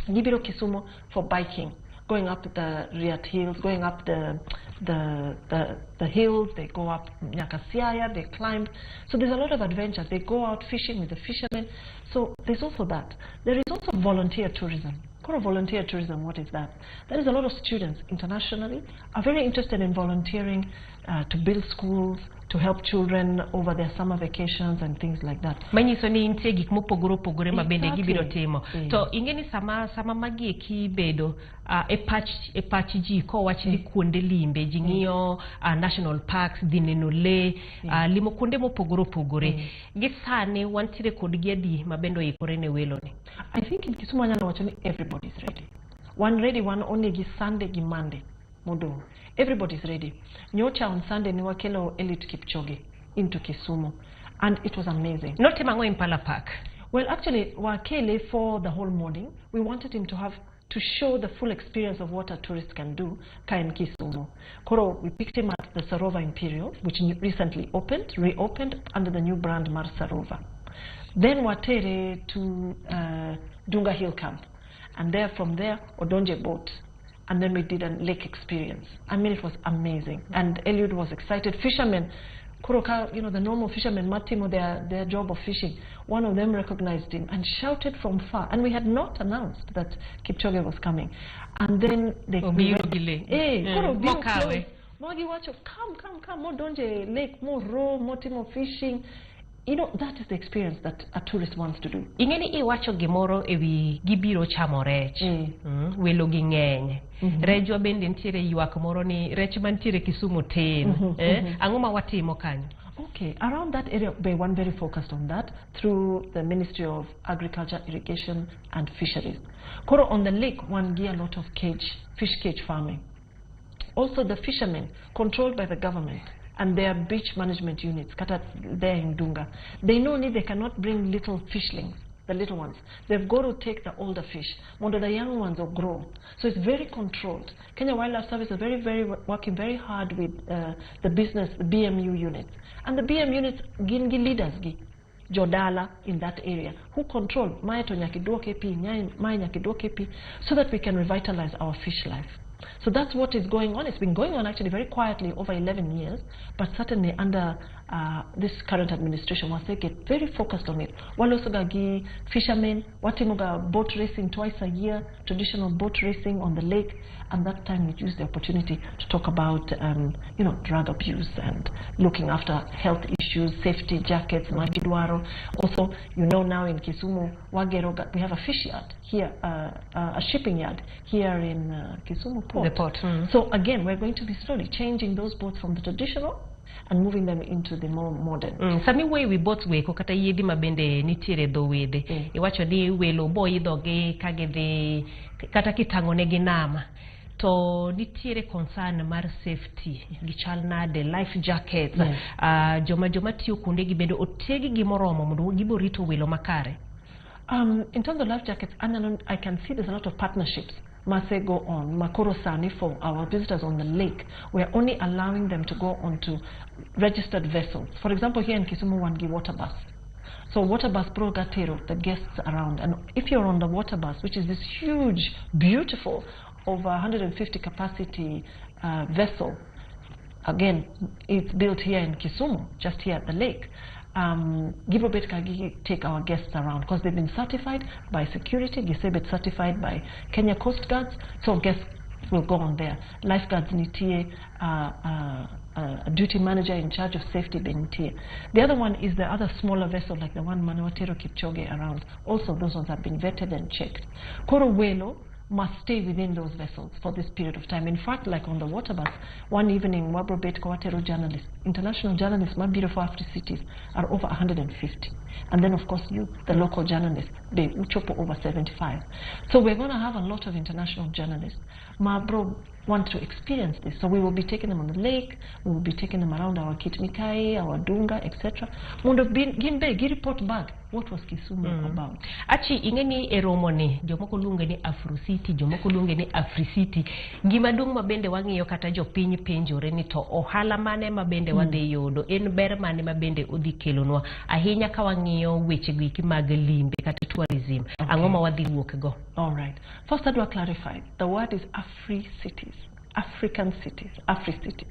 Gibiro Kisumu for biking, going up the Riat Hills, going up the hills, they go up Nyakasiaya, they climb. So there's a lot of adventure. They go out fishing with the fishermen. So there's also that. There is also volunteer tourism. Koro volunteer tourism, what is that? There is a lot of students internationally are very interested in volunteering to build schools, to help children over their summer vacations and things like that. Manyiso ni nitie gik mopogore opogore ma bende gibiro timo. To ing'e ni sama magi eki bedo e pach ji kowach ni kuonde limbe, ji ng'iyo national parks, dhi neno lee, limo kuonde mopogore opogore. Gi sani wantiere kod gi adi ma bende oikore ne welo ni? I think in Kisumu anyalo wacho ni everybody is ready. One ready, one only gi Sunday gi Monday modong'. Everybody is ready. Nyocha on Sunday ne wakelo Eliud Kipchoge into Kisumu, and it was amazing. Notimo ang'o Impala Park? Well, actually, wakele for the whole morning. We wanted him to show the full experience of what a tourist can do ka en Kisumu. Koro, we picked him at the Sarova Imperial, which recently reopened under the new brand Mar Sarova. Then watere to Dunga Hill Camp, and there from there Odonje boat. And then we did a lake experience. I mean, it was amazing. And Eliud was excited. Fishermen, Kuroka, the normal fishermen, matimo their job of fishing. One of them recognized him and shouted from far. And we had not announced that Kipchoge was coming. And then they... Koro, Mogi wacho, come, come, come, modonje lake, mo row, motimo fishing. That is the experience that a tourist wants to do. Ing'e ni iwacho gimoro ewi gibiro chamo rech. Welo gi ng'eny. Rechwa bende nitiere ywak moro ni rech mantiere Kisumu tin. Ang'o ma watimo kanyo? Okay, around that area, we one very focused on that through the Ministry of Agriculture, Irrigation and Fisheries. Koro on the lake, one gear a lot of cage, fish cage farming. Also the fishermen controlled by the government and their beach management units, kata there in Dunga, they know ni they cannot bring little fishlings, the little ones. They've got to take the older fish, mondo the young ones will grow. So it's very controlled. Kenya Wildlife Service is very, very working very hard with the business, the BMU units. And the BM units, gin gi leaders gi, jodala in that area, who control mae to nyaka iduok e pi, mae nyaka iduok e pi, so that we can revitalize our fish life. So that's what is going on. It's been going on actually very quietly over 11 years, but certainly under this current administration, once they get very focused on it. Walosoga gi fishermen, watimoga boat racing twice a year, traditional boat racing on the lake, and that time we use the opportunity to talk about, you know, drug abuse and looking after health issues, safety jackets, magidwaro. Also, you know, now in Kisumu, Wageroga, we have a fish yard here, a shipping yard here in Kisumu port. The port. So again, we're going to be slowly changing those boats from the traditional and moving them into the more modern. Sami wuoyo wi boats weko kata yiedhi ma bende nitiere e dho wedhe. Iwacho ni welo bo idhogi ka gidhi kata kitang'onegi nam. To nitiere concern mar safety gichal nade life jackets joma tiyo kuondegi bende oteg gi moromo mondo gibo rito welo makare. In terms of life jackets, I can see there's a lot of partnerships must go on. Makoro Sani, for our visitors on the lake, we're only allowing them to go onto registered vessels. For example, here in Kisumu, Wangi water bus. So water bus bro gatero the guests around. And if you're on the water bus, which is this huge, beautiful, over 150 capacity vessel, again, it's built here in Kisumu, just here at the lake. Gibobet Kagigi take our guests around because they've been certified by security, Gisebet certified by Kenya Coast Guards, so guests will go on there. Lifeguards nitie, a duty manager in charge of safety be nitie. The other one is the other smaller vessel like the one Manuatero Kipchoge around. Also those ones have been vetted and checked. Koro welo must stay within those vessels for this period of time. In fact, like on the water bus, one evening, Wabrobet Kowatero journalists, international journalists, Mabiro for Afri cities are over 150. And then, of course, you, the local journalists, they uchopo over 75. So we're going to have a lot of international journalists. Mabro want to experience this. So we will be taking them on the lake, we will be taking them around our Kitmikai, our Dunga, etc. Mondo gimbe, gi report back what was Kisumu about. Achi ing'eni e romo ni jomoko luonge ni Afro City, jomoko luonge ni Afri City. Gima duong' ma bende wang'iyo kata jopiny penjore ni to ohala mane ma bende wadhi yudo, en ber mane ma bende odhi kelonwa ahinya ka wang'iyo weche go eki mag limbe kata tourism. Ang'o ma wadhi wuok go? All right. First, I do clarify. The word is Afri cities, African cities, Afri cities.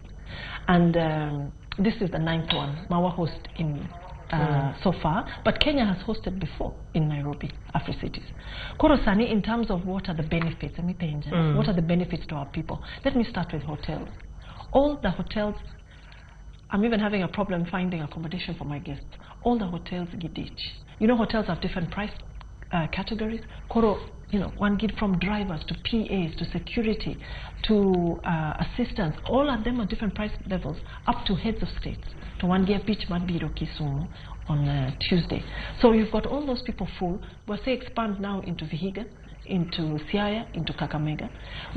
And this is the 9th one, Mawa host in so far, but Kenya has hosted before in Nairobi, Afri cities. Korosani, in terms of what are the benefits, what are the benefits to our people? Let me start with hotels. All the hotels, I'm even having a problem finding accommodation for my guests. All the hotels gidich. You know, hotels have different price categories. Koro, you know, one gid from drivers to PAs to security to assistants, all of them are different price levels, up to heads of states. To one gear beach Mabiro Kisumu on Tuesday. So you've got all those people full. We'll say expand now into Vihiga, into Siaya, into Kakamega.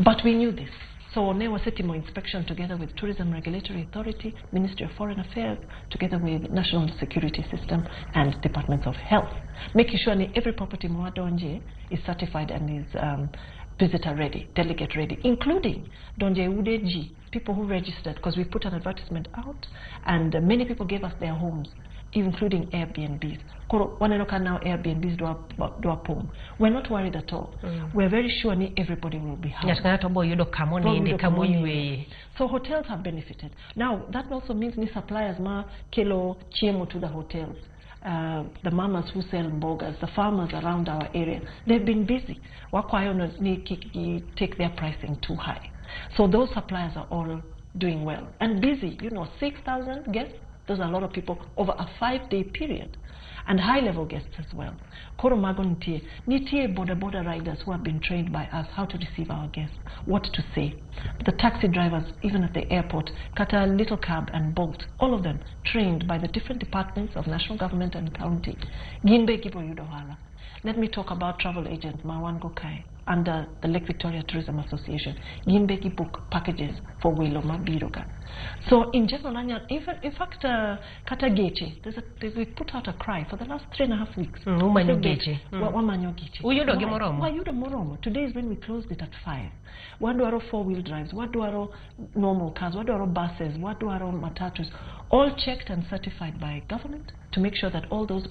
But we knew this. So ne wasetimo inspection together with Tourism Regulatory Authority, Ministry of Foreign Affairs, together with National Security System and Departments of Health, making sure every property mwadonje is certified and is visitor ready, delegate ready, including Donje Udeji, people who registered, because we put an advertisement out and many people gave us their homes, including Airbnbs. Koro wanenoka now Airbnbs dwa pong. We're not worried at all. We're very sure ni everybody will be happy. So hotels have benefited. Now, that also means ni suppliers ma kelo chiemo to the hotels. The mamas who sell mbogas, the farmers around our area, they've been busy. Wakwayo ni take their pricing too high. So those suppliers are all doing well and busy. You know, 6,000 guests. Those are a lot of people over a 5-day period. and high level guests as well. Koro mago nitie. Nitie boda boda riders who have been trained by us how to receive our guests, what to say. The taxi drivers, even at the airport, kata Little Cab and Bolt, all of them trained by the different departments of national government and county. Gin be gibo yudo ohala. Let me talk about travel agent ma wan go kae under the Lake Victoria Tourism Association. Gin be gi book packages for welo mabiro ka. So in general, even in fact, kata geche, we put out a cry for the last 3.5 weeks. Umanyo Wasebedo- geche. Wamanyo geche. Uyudo gi Why? moromo? Wayudo moromo. Today is when we closed it at 5. Wadwaro four-wheel drives, wadwaro normal cars, wadwaro buses, wadwaro matatus, all checked and certified by government to make sure that all those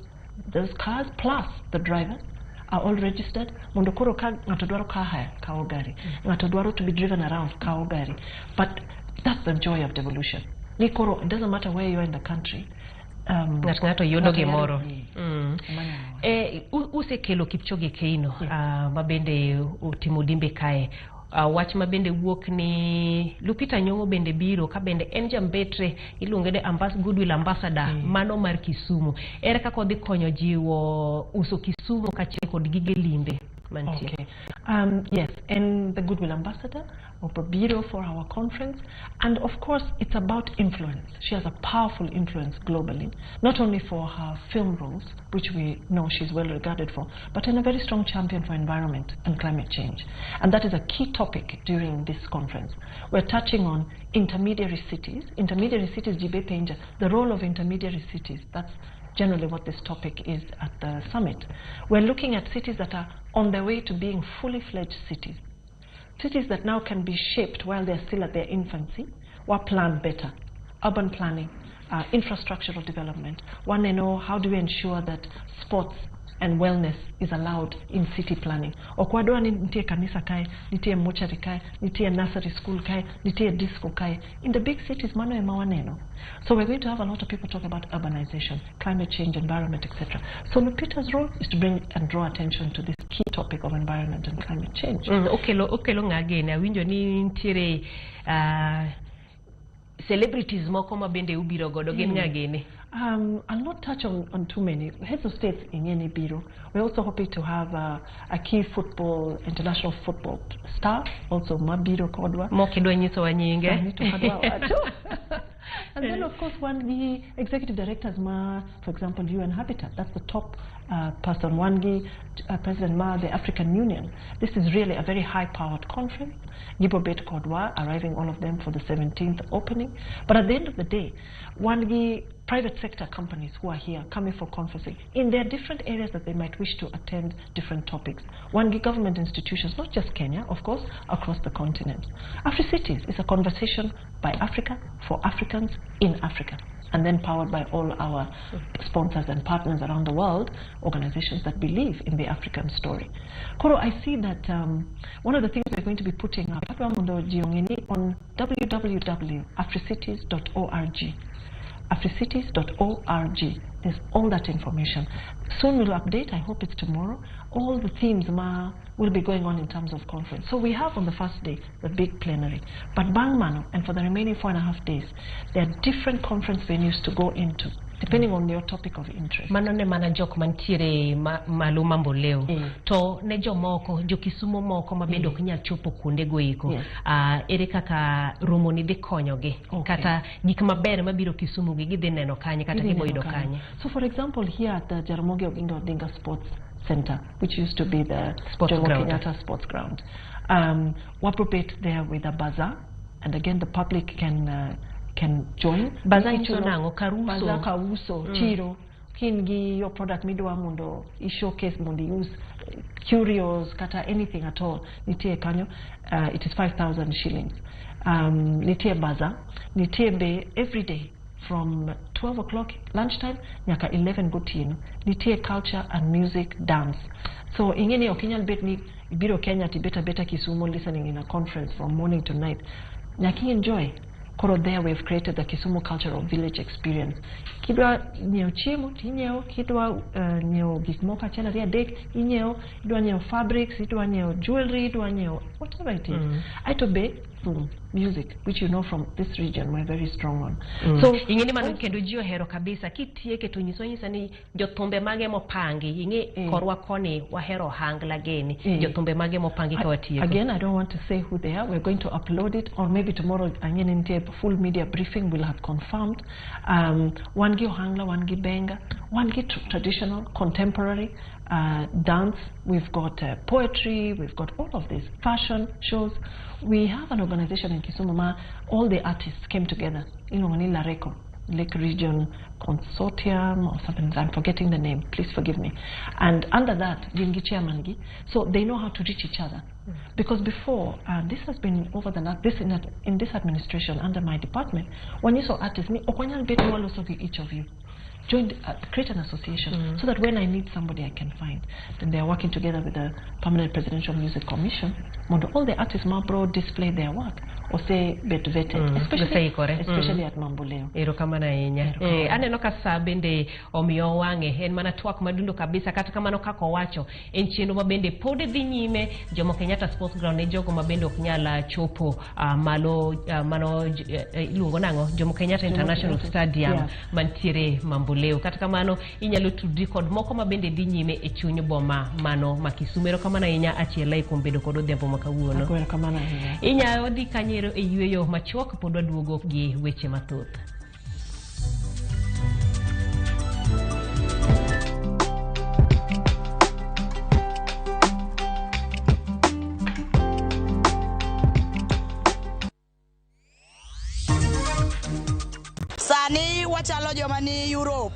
cars plus the drivers are all registered, mondo koro ka ng'ato dwaro car hire, kawo gari, ng'ato dwaro to be driven around, kawo gari. But that's the joy of devolution ni koro it doesn't matter where you are in the country, Ng'ato yudo ng'ato gimoro. Mano. Usekelo Kipchoge Keino, ma bende otimo limbe kae. Wach ma bende wuok ni Lupita Nyong'o bende biro ka bende en jambetre iluonge ni Goodwill Ambassador mano mar Kisumu. Ere kaka odhi konyo jiwo uso Kisumu kaachiel kod gige limbe mantie? Okay. Yes, and the Goodwill Ambassador obiro for our conference. And of course, it's about influence. She has a powerful influence globally, not only for her film roles, which we know she's well regarded for, but in a very strong champion for environment and climate change. And that is a key topic during this conference. We're touching on intermediary cities. Intermediary cities, Jibe Penja, the role of intermediary cities. That's generally what this topic is at the summit. We're looking at cities that are on their way to being fully fledged cities. Cities that now can be shaped while they're still at their infancy, were planned better. Urban planning, infrastructural development. One know how do we ensure that sports and wellness is allowed in city planning. Ok wadwa ni nitie kanisa kae, nitie mochari kae, nitie nursery school kae, nitie disco kae. In the big cities, mano ema waneno. So we're going to have a lot of people talk about urbanization, climate change, environment, etc. So Lupita's role is to bring and draw attention to this key topic of environment and climate change. Okelo ng'a gene? Awinjo ni nitiere celebrities moko ma bende ubiro godo, gin ng'a gene? I'll not touch on too many. Heads of states in Yeni biro. We're also hoping to have a key football, international football star, also mabiro kodwa. Mok idwa nyisowa nyinge. Sani to ok adwa wacho. And then, of course, one the executive directors, ma, for example, UN Habitat, that's the top person. Wan gi President ma, the African Union. This is really a very high-powered conference. Gibobet kodwa, arriving all of them for the 17th opening. But at the end of the day, wan gi private sector companies who are here coming for conferencing in their different areas that they might wish to attend different topics. Wan gi government institutions, not just Kenya, of course, across the continent. AfriCities is a conversation by Africa for Africans in Africa, and then powered by all our sponsors and partners around the world, organizations that believe in the African story. Koro, I see that one of the things we're going to be putting up adwa mondo ji ong'e ni on www.africities.org, africities.org. There's all that information. Soon we'll update, I hope it's tomorrow, all the themes ma will be going on in terms of conference. So we have on the first day the big plenary. But bang mano, and for the remaining 4.5 days, there are different conference venues to go into, depending on your topic of interest. Mano ne mana jok mantiere malo mamboleo. To ne jomoko, jokisumo moko ma bende ok nyal chopo kuonde go eko, ere kaka romo ni dhi konyogi kata gik maber mabiro Kisumu gi gidhi neno kanye kata Gidhi gibo neno yudo kanye. kanye? So, for example, here at the Jaramogi Oginga Odinga Sports Center, which used to be the Sports Jomo ground. Kenyatta Sports Ground, wabro bet there with a bazaar, and again the public can join. Bazaar nyiso nang'o? Kar uso? Bazaar kar uso, chiro. Kin gi your product midwa mondo i showcase, mondo ius curios kata anything at all, nitie kanyo. It is 5,000 shillings. Nitie bazaar, nitie be every day from 12 o'clock lunchtime nyaka 11 gotieno nitie culture and music, dance. So ing'e ni ok inyal bet ni ibiro Kenya tibet abeta Kisumu listening in a conference from morning to night. Nyaka i enjoy. Koro there we've created the Kisumu Cultural Village experience. Kidwa nyiewo chiemo tinyiewo, kidwa nyiewo gik moko achiel ariyo adek inyiewo, idwa nyiewo fabrics, idwa nyiewo jewelry, idwa nyiewo whatever it is. Aeto be thum, music, which you know from this region we're very strong on. So ing'e ni mano kendo ji ohero kabisa kitieke to nyiswa nyisa ni jothumbe mage mopangi ing'e korwa koni wahero ohangla geni jothumbe mage mopangi ka watieko. Again, I don't want to say who they are. We're going to upload it, or maybe tomorrow, ang'e ni nitie full media briefing will have confirmed. Wan gi ohangla, wan gi benga, wan gi traditional, contemporary dance. We've got poetry, we've got all of this, fashion shows. We have an organization in Kisumu ma all the artists came together. Iluongo ni Lareco, Lake Region Consortium or something. I'm forgetting the name, please forgive me. And under that, gin gi chairman gi, so they know how to reach each other. Because before, this has been over the last, this in this administration under my department, when you saw artists, ni ok wanyal bet ni waloso gi each of you. Join, create an association so that when I need somebody I can find. Then they are working together with the Permanent Presidential Music Commission. Mondo all the artists ma bro display their work or say bet vetted, especially, oseikore. Especially at Mamboleo. Erokamano ahinya. Aneno ka sa bende omiyo wang'e en mana twak madundo kabisa kata kamano kaka owacho en chenro ma bende pod dhi nyime Jomo Kenyatta Sports Ground ne jogo ma bende ok nyal chopo malo mano iluongo nang'o Jomo Kenyatta Jomo International Kenyatta, Stadium mantiere Mamboleo. Kata kamano inyalo tudri kod moko ma bende dhi nyime e chuny boma mano ma Kisumu. Erokamano ahinya Achielai kuom bedo kod odhiambo ma kawuono. Ago erokamano ahinya. Inyalo dhi kanyero e yueyo machuok pod waduogo gi weche mathoth. Sani wachalo joma ni Europe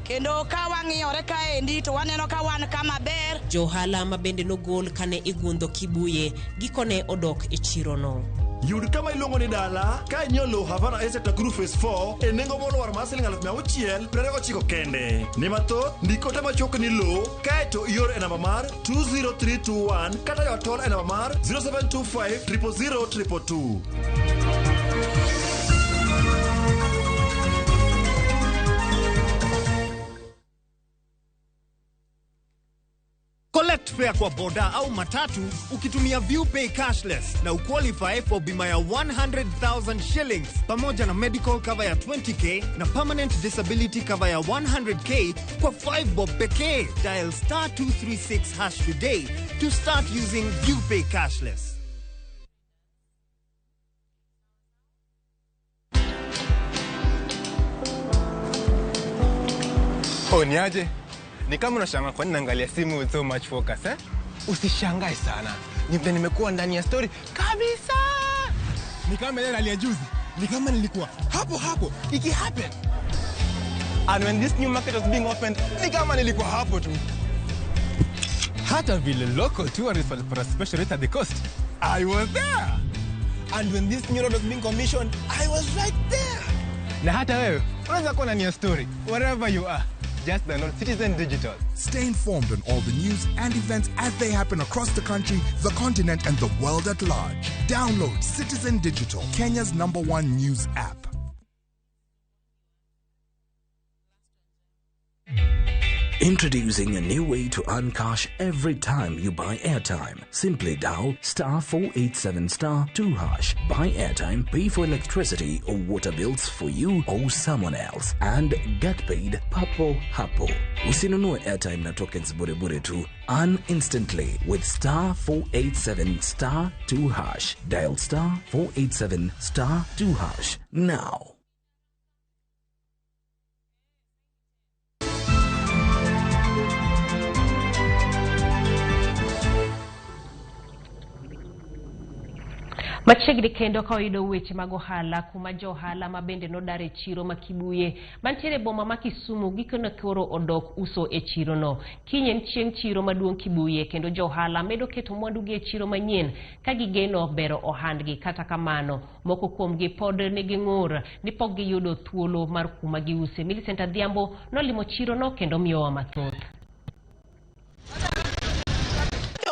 kendo ka wang'iyore kaendi to waneno ka wan kama ber. Johala ma bende nogol kane igundho Kibuye gikone odok e chirono. Yud kama iluongo ni dala ka inyiewo lowo Havana Estate Nakuru Phase 4 e nengo molwar mar siling 629 kende. Ne mathoth, ndik ote machuok ni lowo kaeto ior e namba mar 20321 kata yo tol e namba mar 0725 000 222. Collect fare kwa boda au matatu ukitumia ViewPay cashless na uqualify for bima ya 100,000 shillings pamoja na medical cover ya 20k na permanent disability cover ya 100k kwa 5 bob pekee. Dial star 236 hash today to start using ViewPay cashless. Oh, niaje? Ni kama unashangaa kwa nini naangalia simu with so much focus, eh? Usishangae sana. Ni vile nimekuwa ndani ya story kabisa. Ni kama ile rally ya juzi. Ni kama nilikuwa hapo hapo iki happen. And when this new market was being opened, ni kama nilikuwa hapo tu. Hata vile local tourists walipata special rate at the coast, I was there. And when this new road was being commissioned, I was right there. Na hata wewe unaweza kuwa ndani ya story wherever you are. Just download Citizen Digital. Stay informed on all the news and events as they happen across the country, the continent, and the world at large. Download Citizen Digital, Kenya's #1 news app. Introducing a new way to earn cash every time you buy airtime. Simply dial star 487 star 2 hash. Buy airtime, pay for electricity or water bills for you or someone else, and get paid papo hapo. Usinunue airtime na tokens bure bure tu. Earn instantly with star 487 star 2 hash. Dial star 487 star 2 hash now. Machiegni kendo ka wayudo weche mag ohala kuma jo ohala ma bende nodar e chiro ma Kibuye mantiere e boma ma Kisumu gikone koro odok uso e chirono. Kiny en chieng' chiro maduong' Kibuye kendo jo ohala medo keto mwandugi e chiro manyien ka gigeno bero ohandgi. Kata kamano moko kuomgi pod nigi ng'ur ni pok giyudo thuolo mar kuma giuse. Millicent Adhiambo nolimo chirono kendo miyowa mathoth.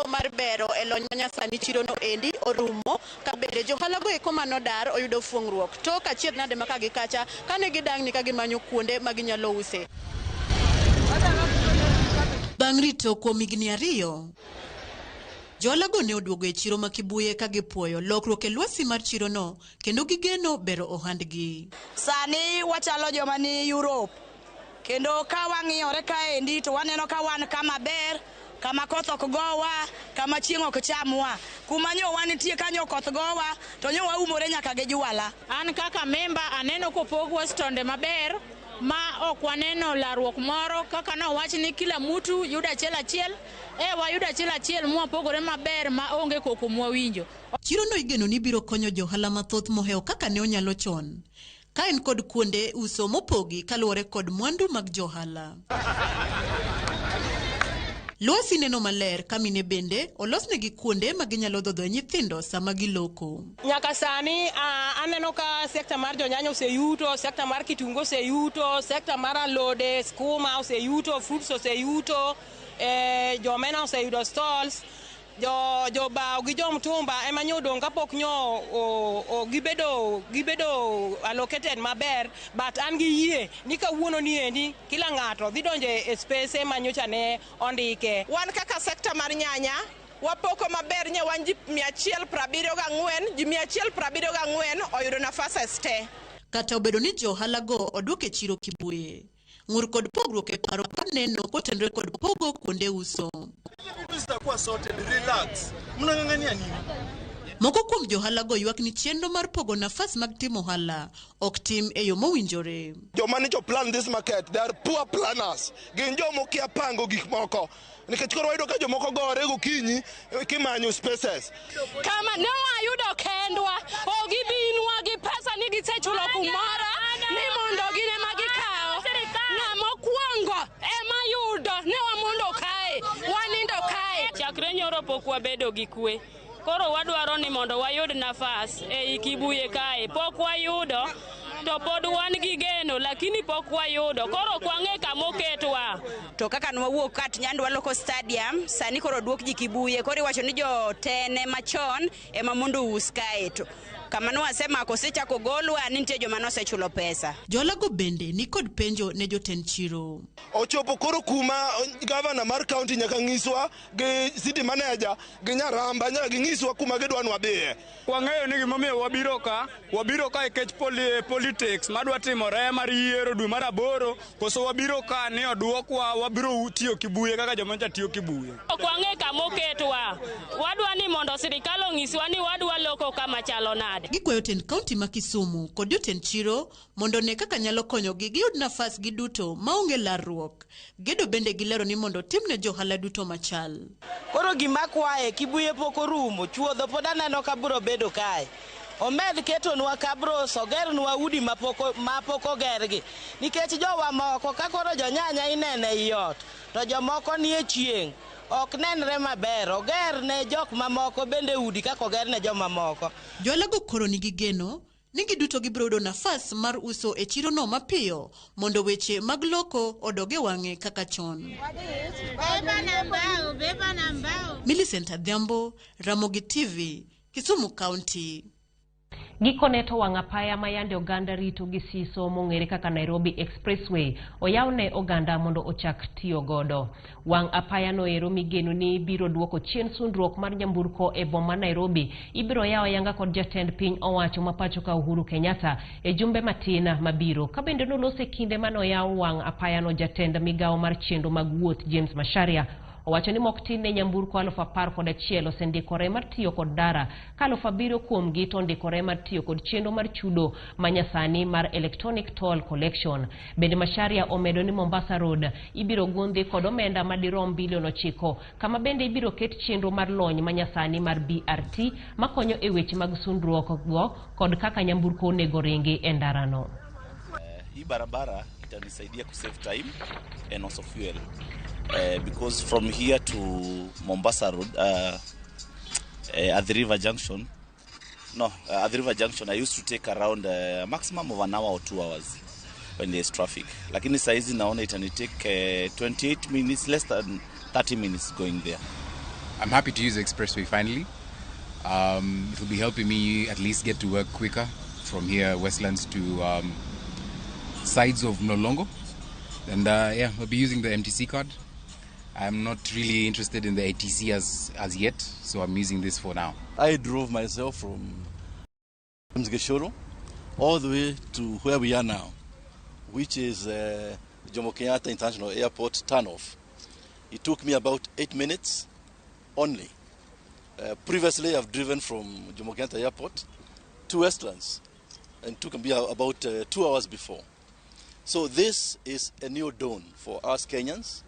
Mar bero e lony manyasani chirono endi orumo ka bende johala go eko manodar oyudo fuong'ruok to kachiedh nade ma ka gi kacha kane gidang'ni ka gimanyo kuonde ma ginyalo use. Bang' rito kuom higni 2, Johala ne oduogo e chiro ma Kibuye ka gipuoyo lokruok e lwasi mar chirono kendo gigeno bero ohandgi. Sani wachalo joma ni Europe kendo ka wang'iyore kaendi to waneno ka wan kama ber, kama koth ok gowa, kama chieng' ok chamwa. Kuma nyo wantie kanyo koth gowa to nyo waumore nyaka gi jwala. An kaka memba aneno kopogwa stonde maber ma ok waneno larruok moro kaka nowach ni kila mtu yudo achiel achiel, wayudo achiel achiel mwapogore maber ma onge koko mwawinjo. Chirono igeno ni biro konyo johala mathoth mohewo kaka ne onyalo chon, ka en kod kuonde uso mopogi kaluwore kod mwandu mag johala. Lwasi neno maler ka mine bende olosnegi kuonde ma ginyalo dhodhoe nyithindo sama giloko. Nyaka sani aneno ka sekta mar jonyanya oseyuto, sekta mar kitungu oseyuto, sekta mar alode, skuma oseyuto, fruits oseyuto, jomena oseyudo stalls, jo bao gi jo mtumba ema nyo odong' kapok nyo gibedo allocated maber, but an gi yie ni kawuono ni endi kila ng'ato dhi donjo e space ma nyocha ne ondike. Wan kaka sekta mar nyanya wapoko maber nye wan ji 174, ji 174 oyudo nafas te. Kata obedo ni johala go odwok e chiro Kibuye, ng'ur kod pogruok e paro neno kotenore kod pogo kuonde uso. Moko kuom johala go ywak ni chenro mar pogo nafas mag timo ohala ok tim e yo mowinjore. Joma nicho plan this market, they are poor planners. Gin joma okia pango gik moko. Nikech koro wayudo ka jomoko gore gokinyi kimanyo spaces. Kama ne wayudo kendwa, ok gibinwa gi pesa ni gisechulo kumoro ni mondo gin ema gikawo. Ng'ama okwongo ema yudo ne wamondo kae, wanindo kae. Chakre nyoro pok wabedo gi kwe. Koro wadwaro ni mondo wayud nafas ei Kibuye kae. Pok wayudo to pod wan gi geno, lakini pok wayudo. Koro kwang'e kamoketwa. To kaka nwawuok kat Nyandwa Local Stadium, sani koro oduok ji Kibuye. Koro iwacho ni jotene machon ema mondo us kae to kama nwasemako osechako golwa ni nitie joma nosechulo pesa. Johala go bende ni kod penjo ne jotend chiro. Ochopo koro kuma gavana mar county nyaka nyiswa gi city manager gi Nyaramba nyaka ginyiswa kuma gidwa ni wadhiye. Wang'eyo ni gimomiyo wabiro ka nikech politics madwa timore mar yiero dwe mar 8, koso wabiro ka ni oduokwa wabiro tiyo Kibuye kaka joma nyocha tiyo Kibuye. Ok wang'e kamoketwa. Wadwa ni mondo sirikal onyiswa ni wadwa loko kama chalo nade. Gikwayo tend kaunti ma Kisumu kod jotend chiro mondo one kaka nyalo konyogi giyud nafas giduto maonge larruok. Gedo bende gilero ni mondo timne johala duto machal. Koro gima kwaye Kibuye pok orumo, chuodho pod aneno ka biro bedo kae. Omed ketonwa kabros, ogernwa udi mapok ogergi. Nikech jowa moko ka koro jonyanya inene ei ot, to jomoko nie chieng', ok nenre maber. Ogerne jok mamoko bende udi kaka ogerne jomamoko. Johala go koro nigi geno ni giduto gibiro yudo nafas mar uso e chirono mapiyo mondo weche mag loko odog e wang'e kaka chon. Millicent Adhiambo, Ramogi TV, Kisumu County. Gikone to wang' apaya ma yande oganda rito gi siso mong'ere kaka Nairobi Expressway oyaw ne oganda mondo ochak tiyo godo. Wang' apaya no ero migeno ni biro duoko chien sundruok mar nyamburko e boma Nairobi ibiro yaw ayanga kod jatend piny owacho ma pacho ka Uhuru Kenyatta e jumbe matin mabiro. Ka bende nolose kinde mane oyaw wang' apaya no, jatend migawo mar chenro mag wuoth James Macharia owacho ni mok tin ne nyamburko 11,000 osendikore mar tiyo kod dara, ka 7,000 kuomgi to ondikore mar tiyo kod chenro mar chudo manyasani mar electronic toll collection. Bende Macharia omedo ni Mombasa Road ibiro gundhi kod omenda madirom bilion 9, kama bende ibiro ket chenro mar lony manyasani mar BRT makonyo e weche mag sundruok go kod kaka nyamburko onego ringi e ndarano. Hii barabara itanisaidia kusave time and also fuel. Because from here to Mombasa Road, at the River Junction, at the River Junction, I used to take around a maximum of an hour or 2 hours when there's traffic. Lakini saizi naona itani take 28 minutes, less than 30 minutes going there. I'm happy to use the expressway finally. It will be helping me at least get to work quicker from here, Westlands to sides of Mlolongo. And yeah, I'll be using the MTC card. I'm not really interested in the ATC as yet, so I'm using this for now. I drove myself from Geshoro all the way to where we are now, which is Jomo Kenyatta International Airport turnoff. It took me about 8 minutes only. Previously, I've driven from Jomo Kenyatta Airport to Westlands and took me about 2 hours before. So this is a new dawn for us Kenyans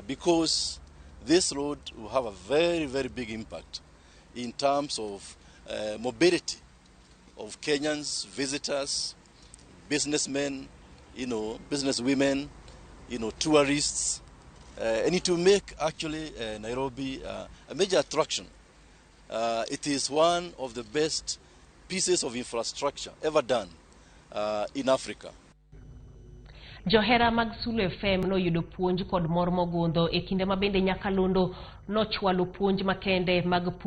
because this road will have a very, very big impact in terms of mobility of Kenyans, visitors, businessmen, businesswomen, tourists, and it will make actually Nairobi a major attraction. It is one of the best pieces of infrastructure ever done in Africa. Johera mag Sulwe FM noyudo puonj kod mor mogundho e kinde ma bende nyakalondo nochwalo puonj makende mag.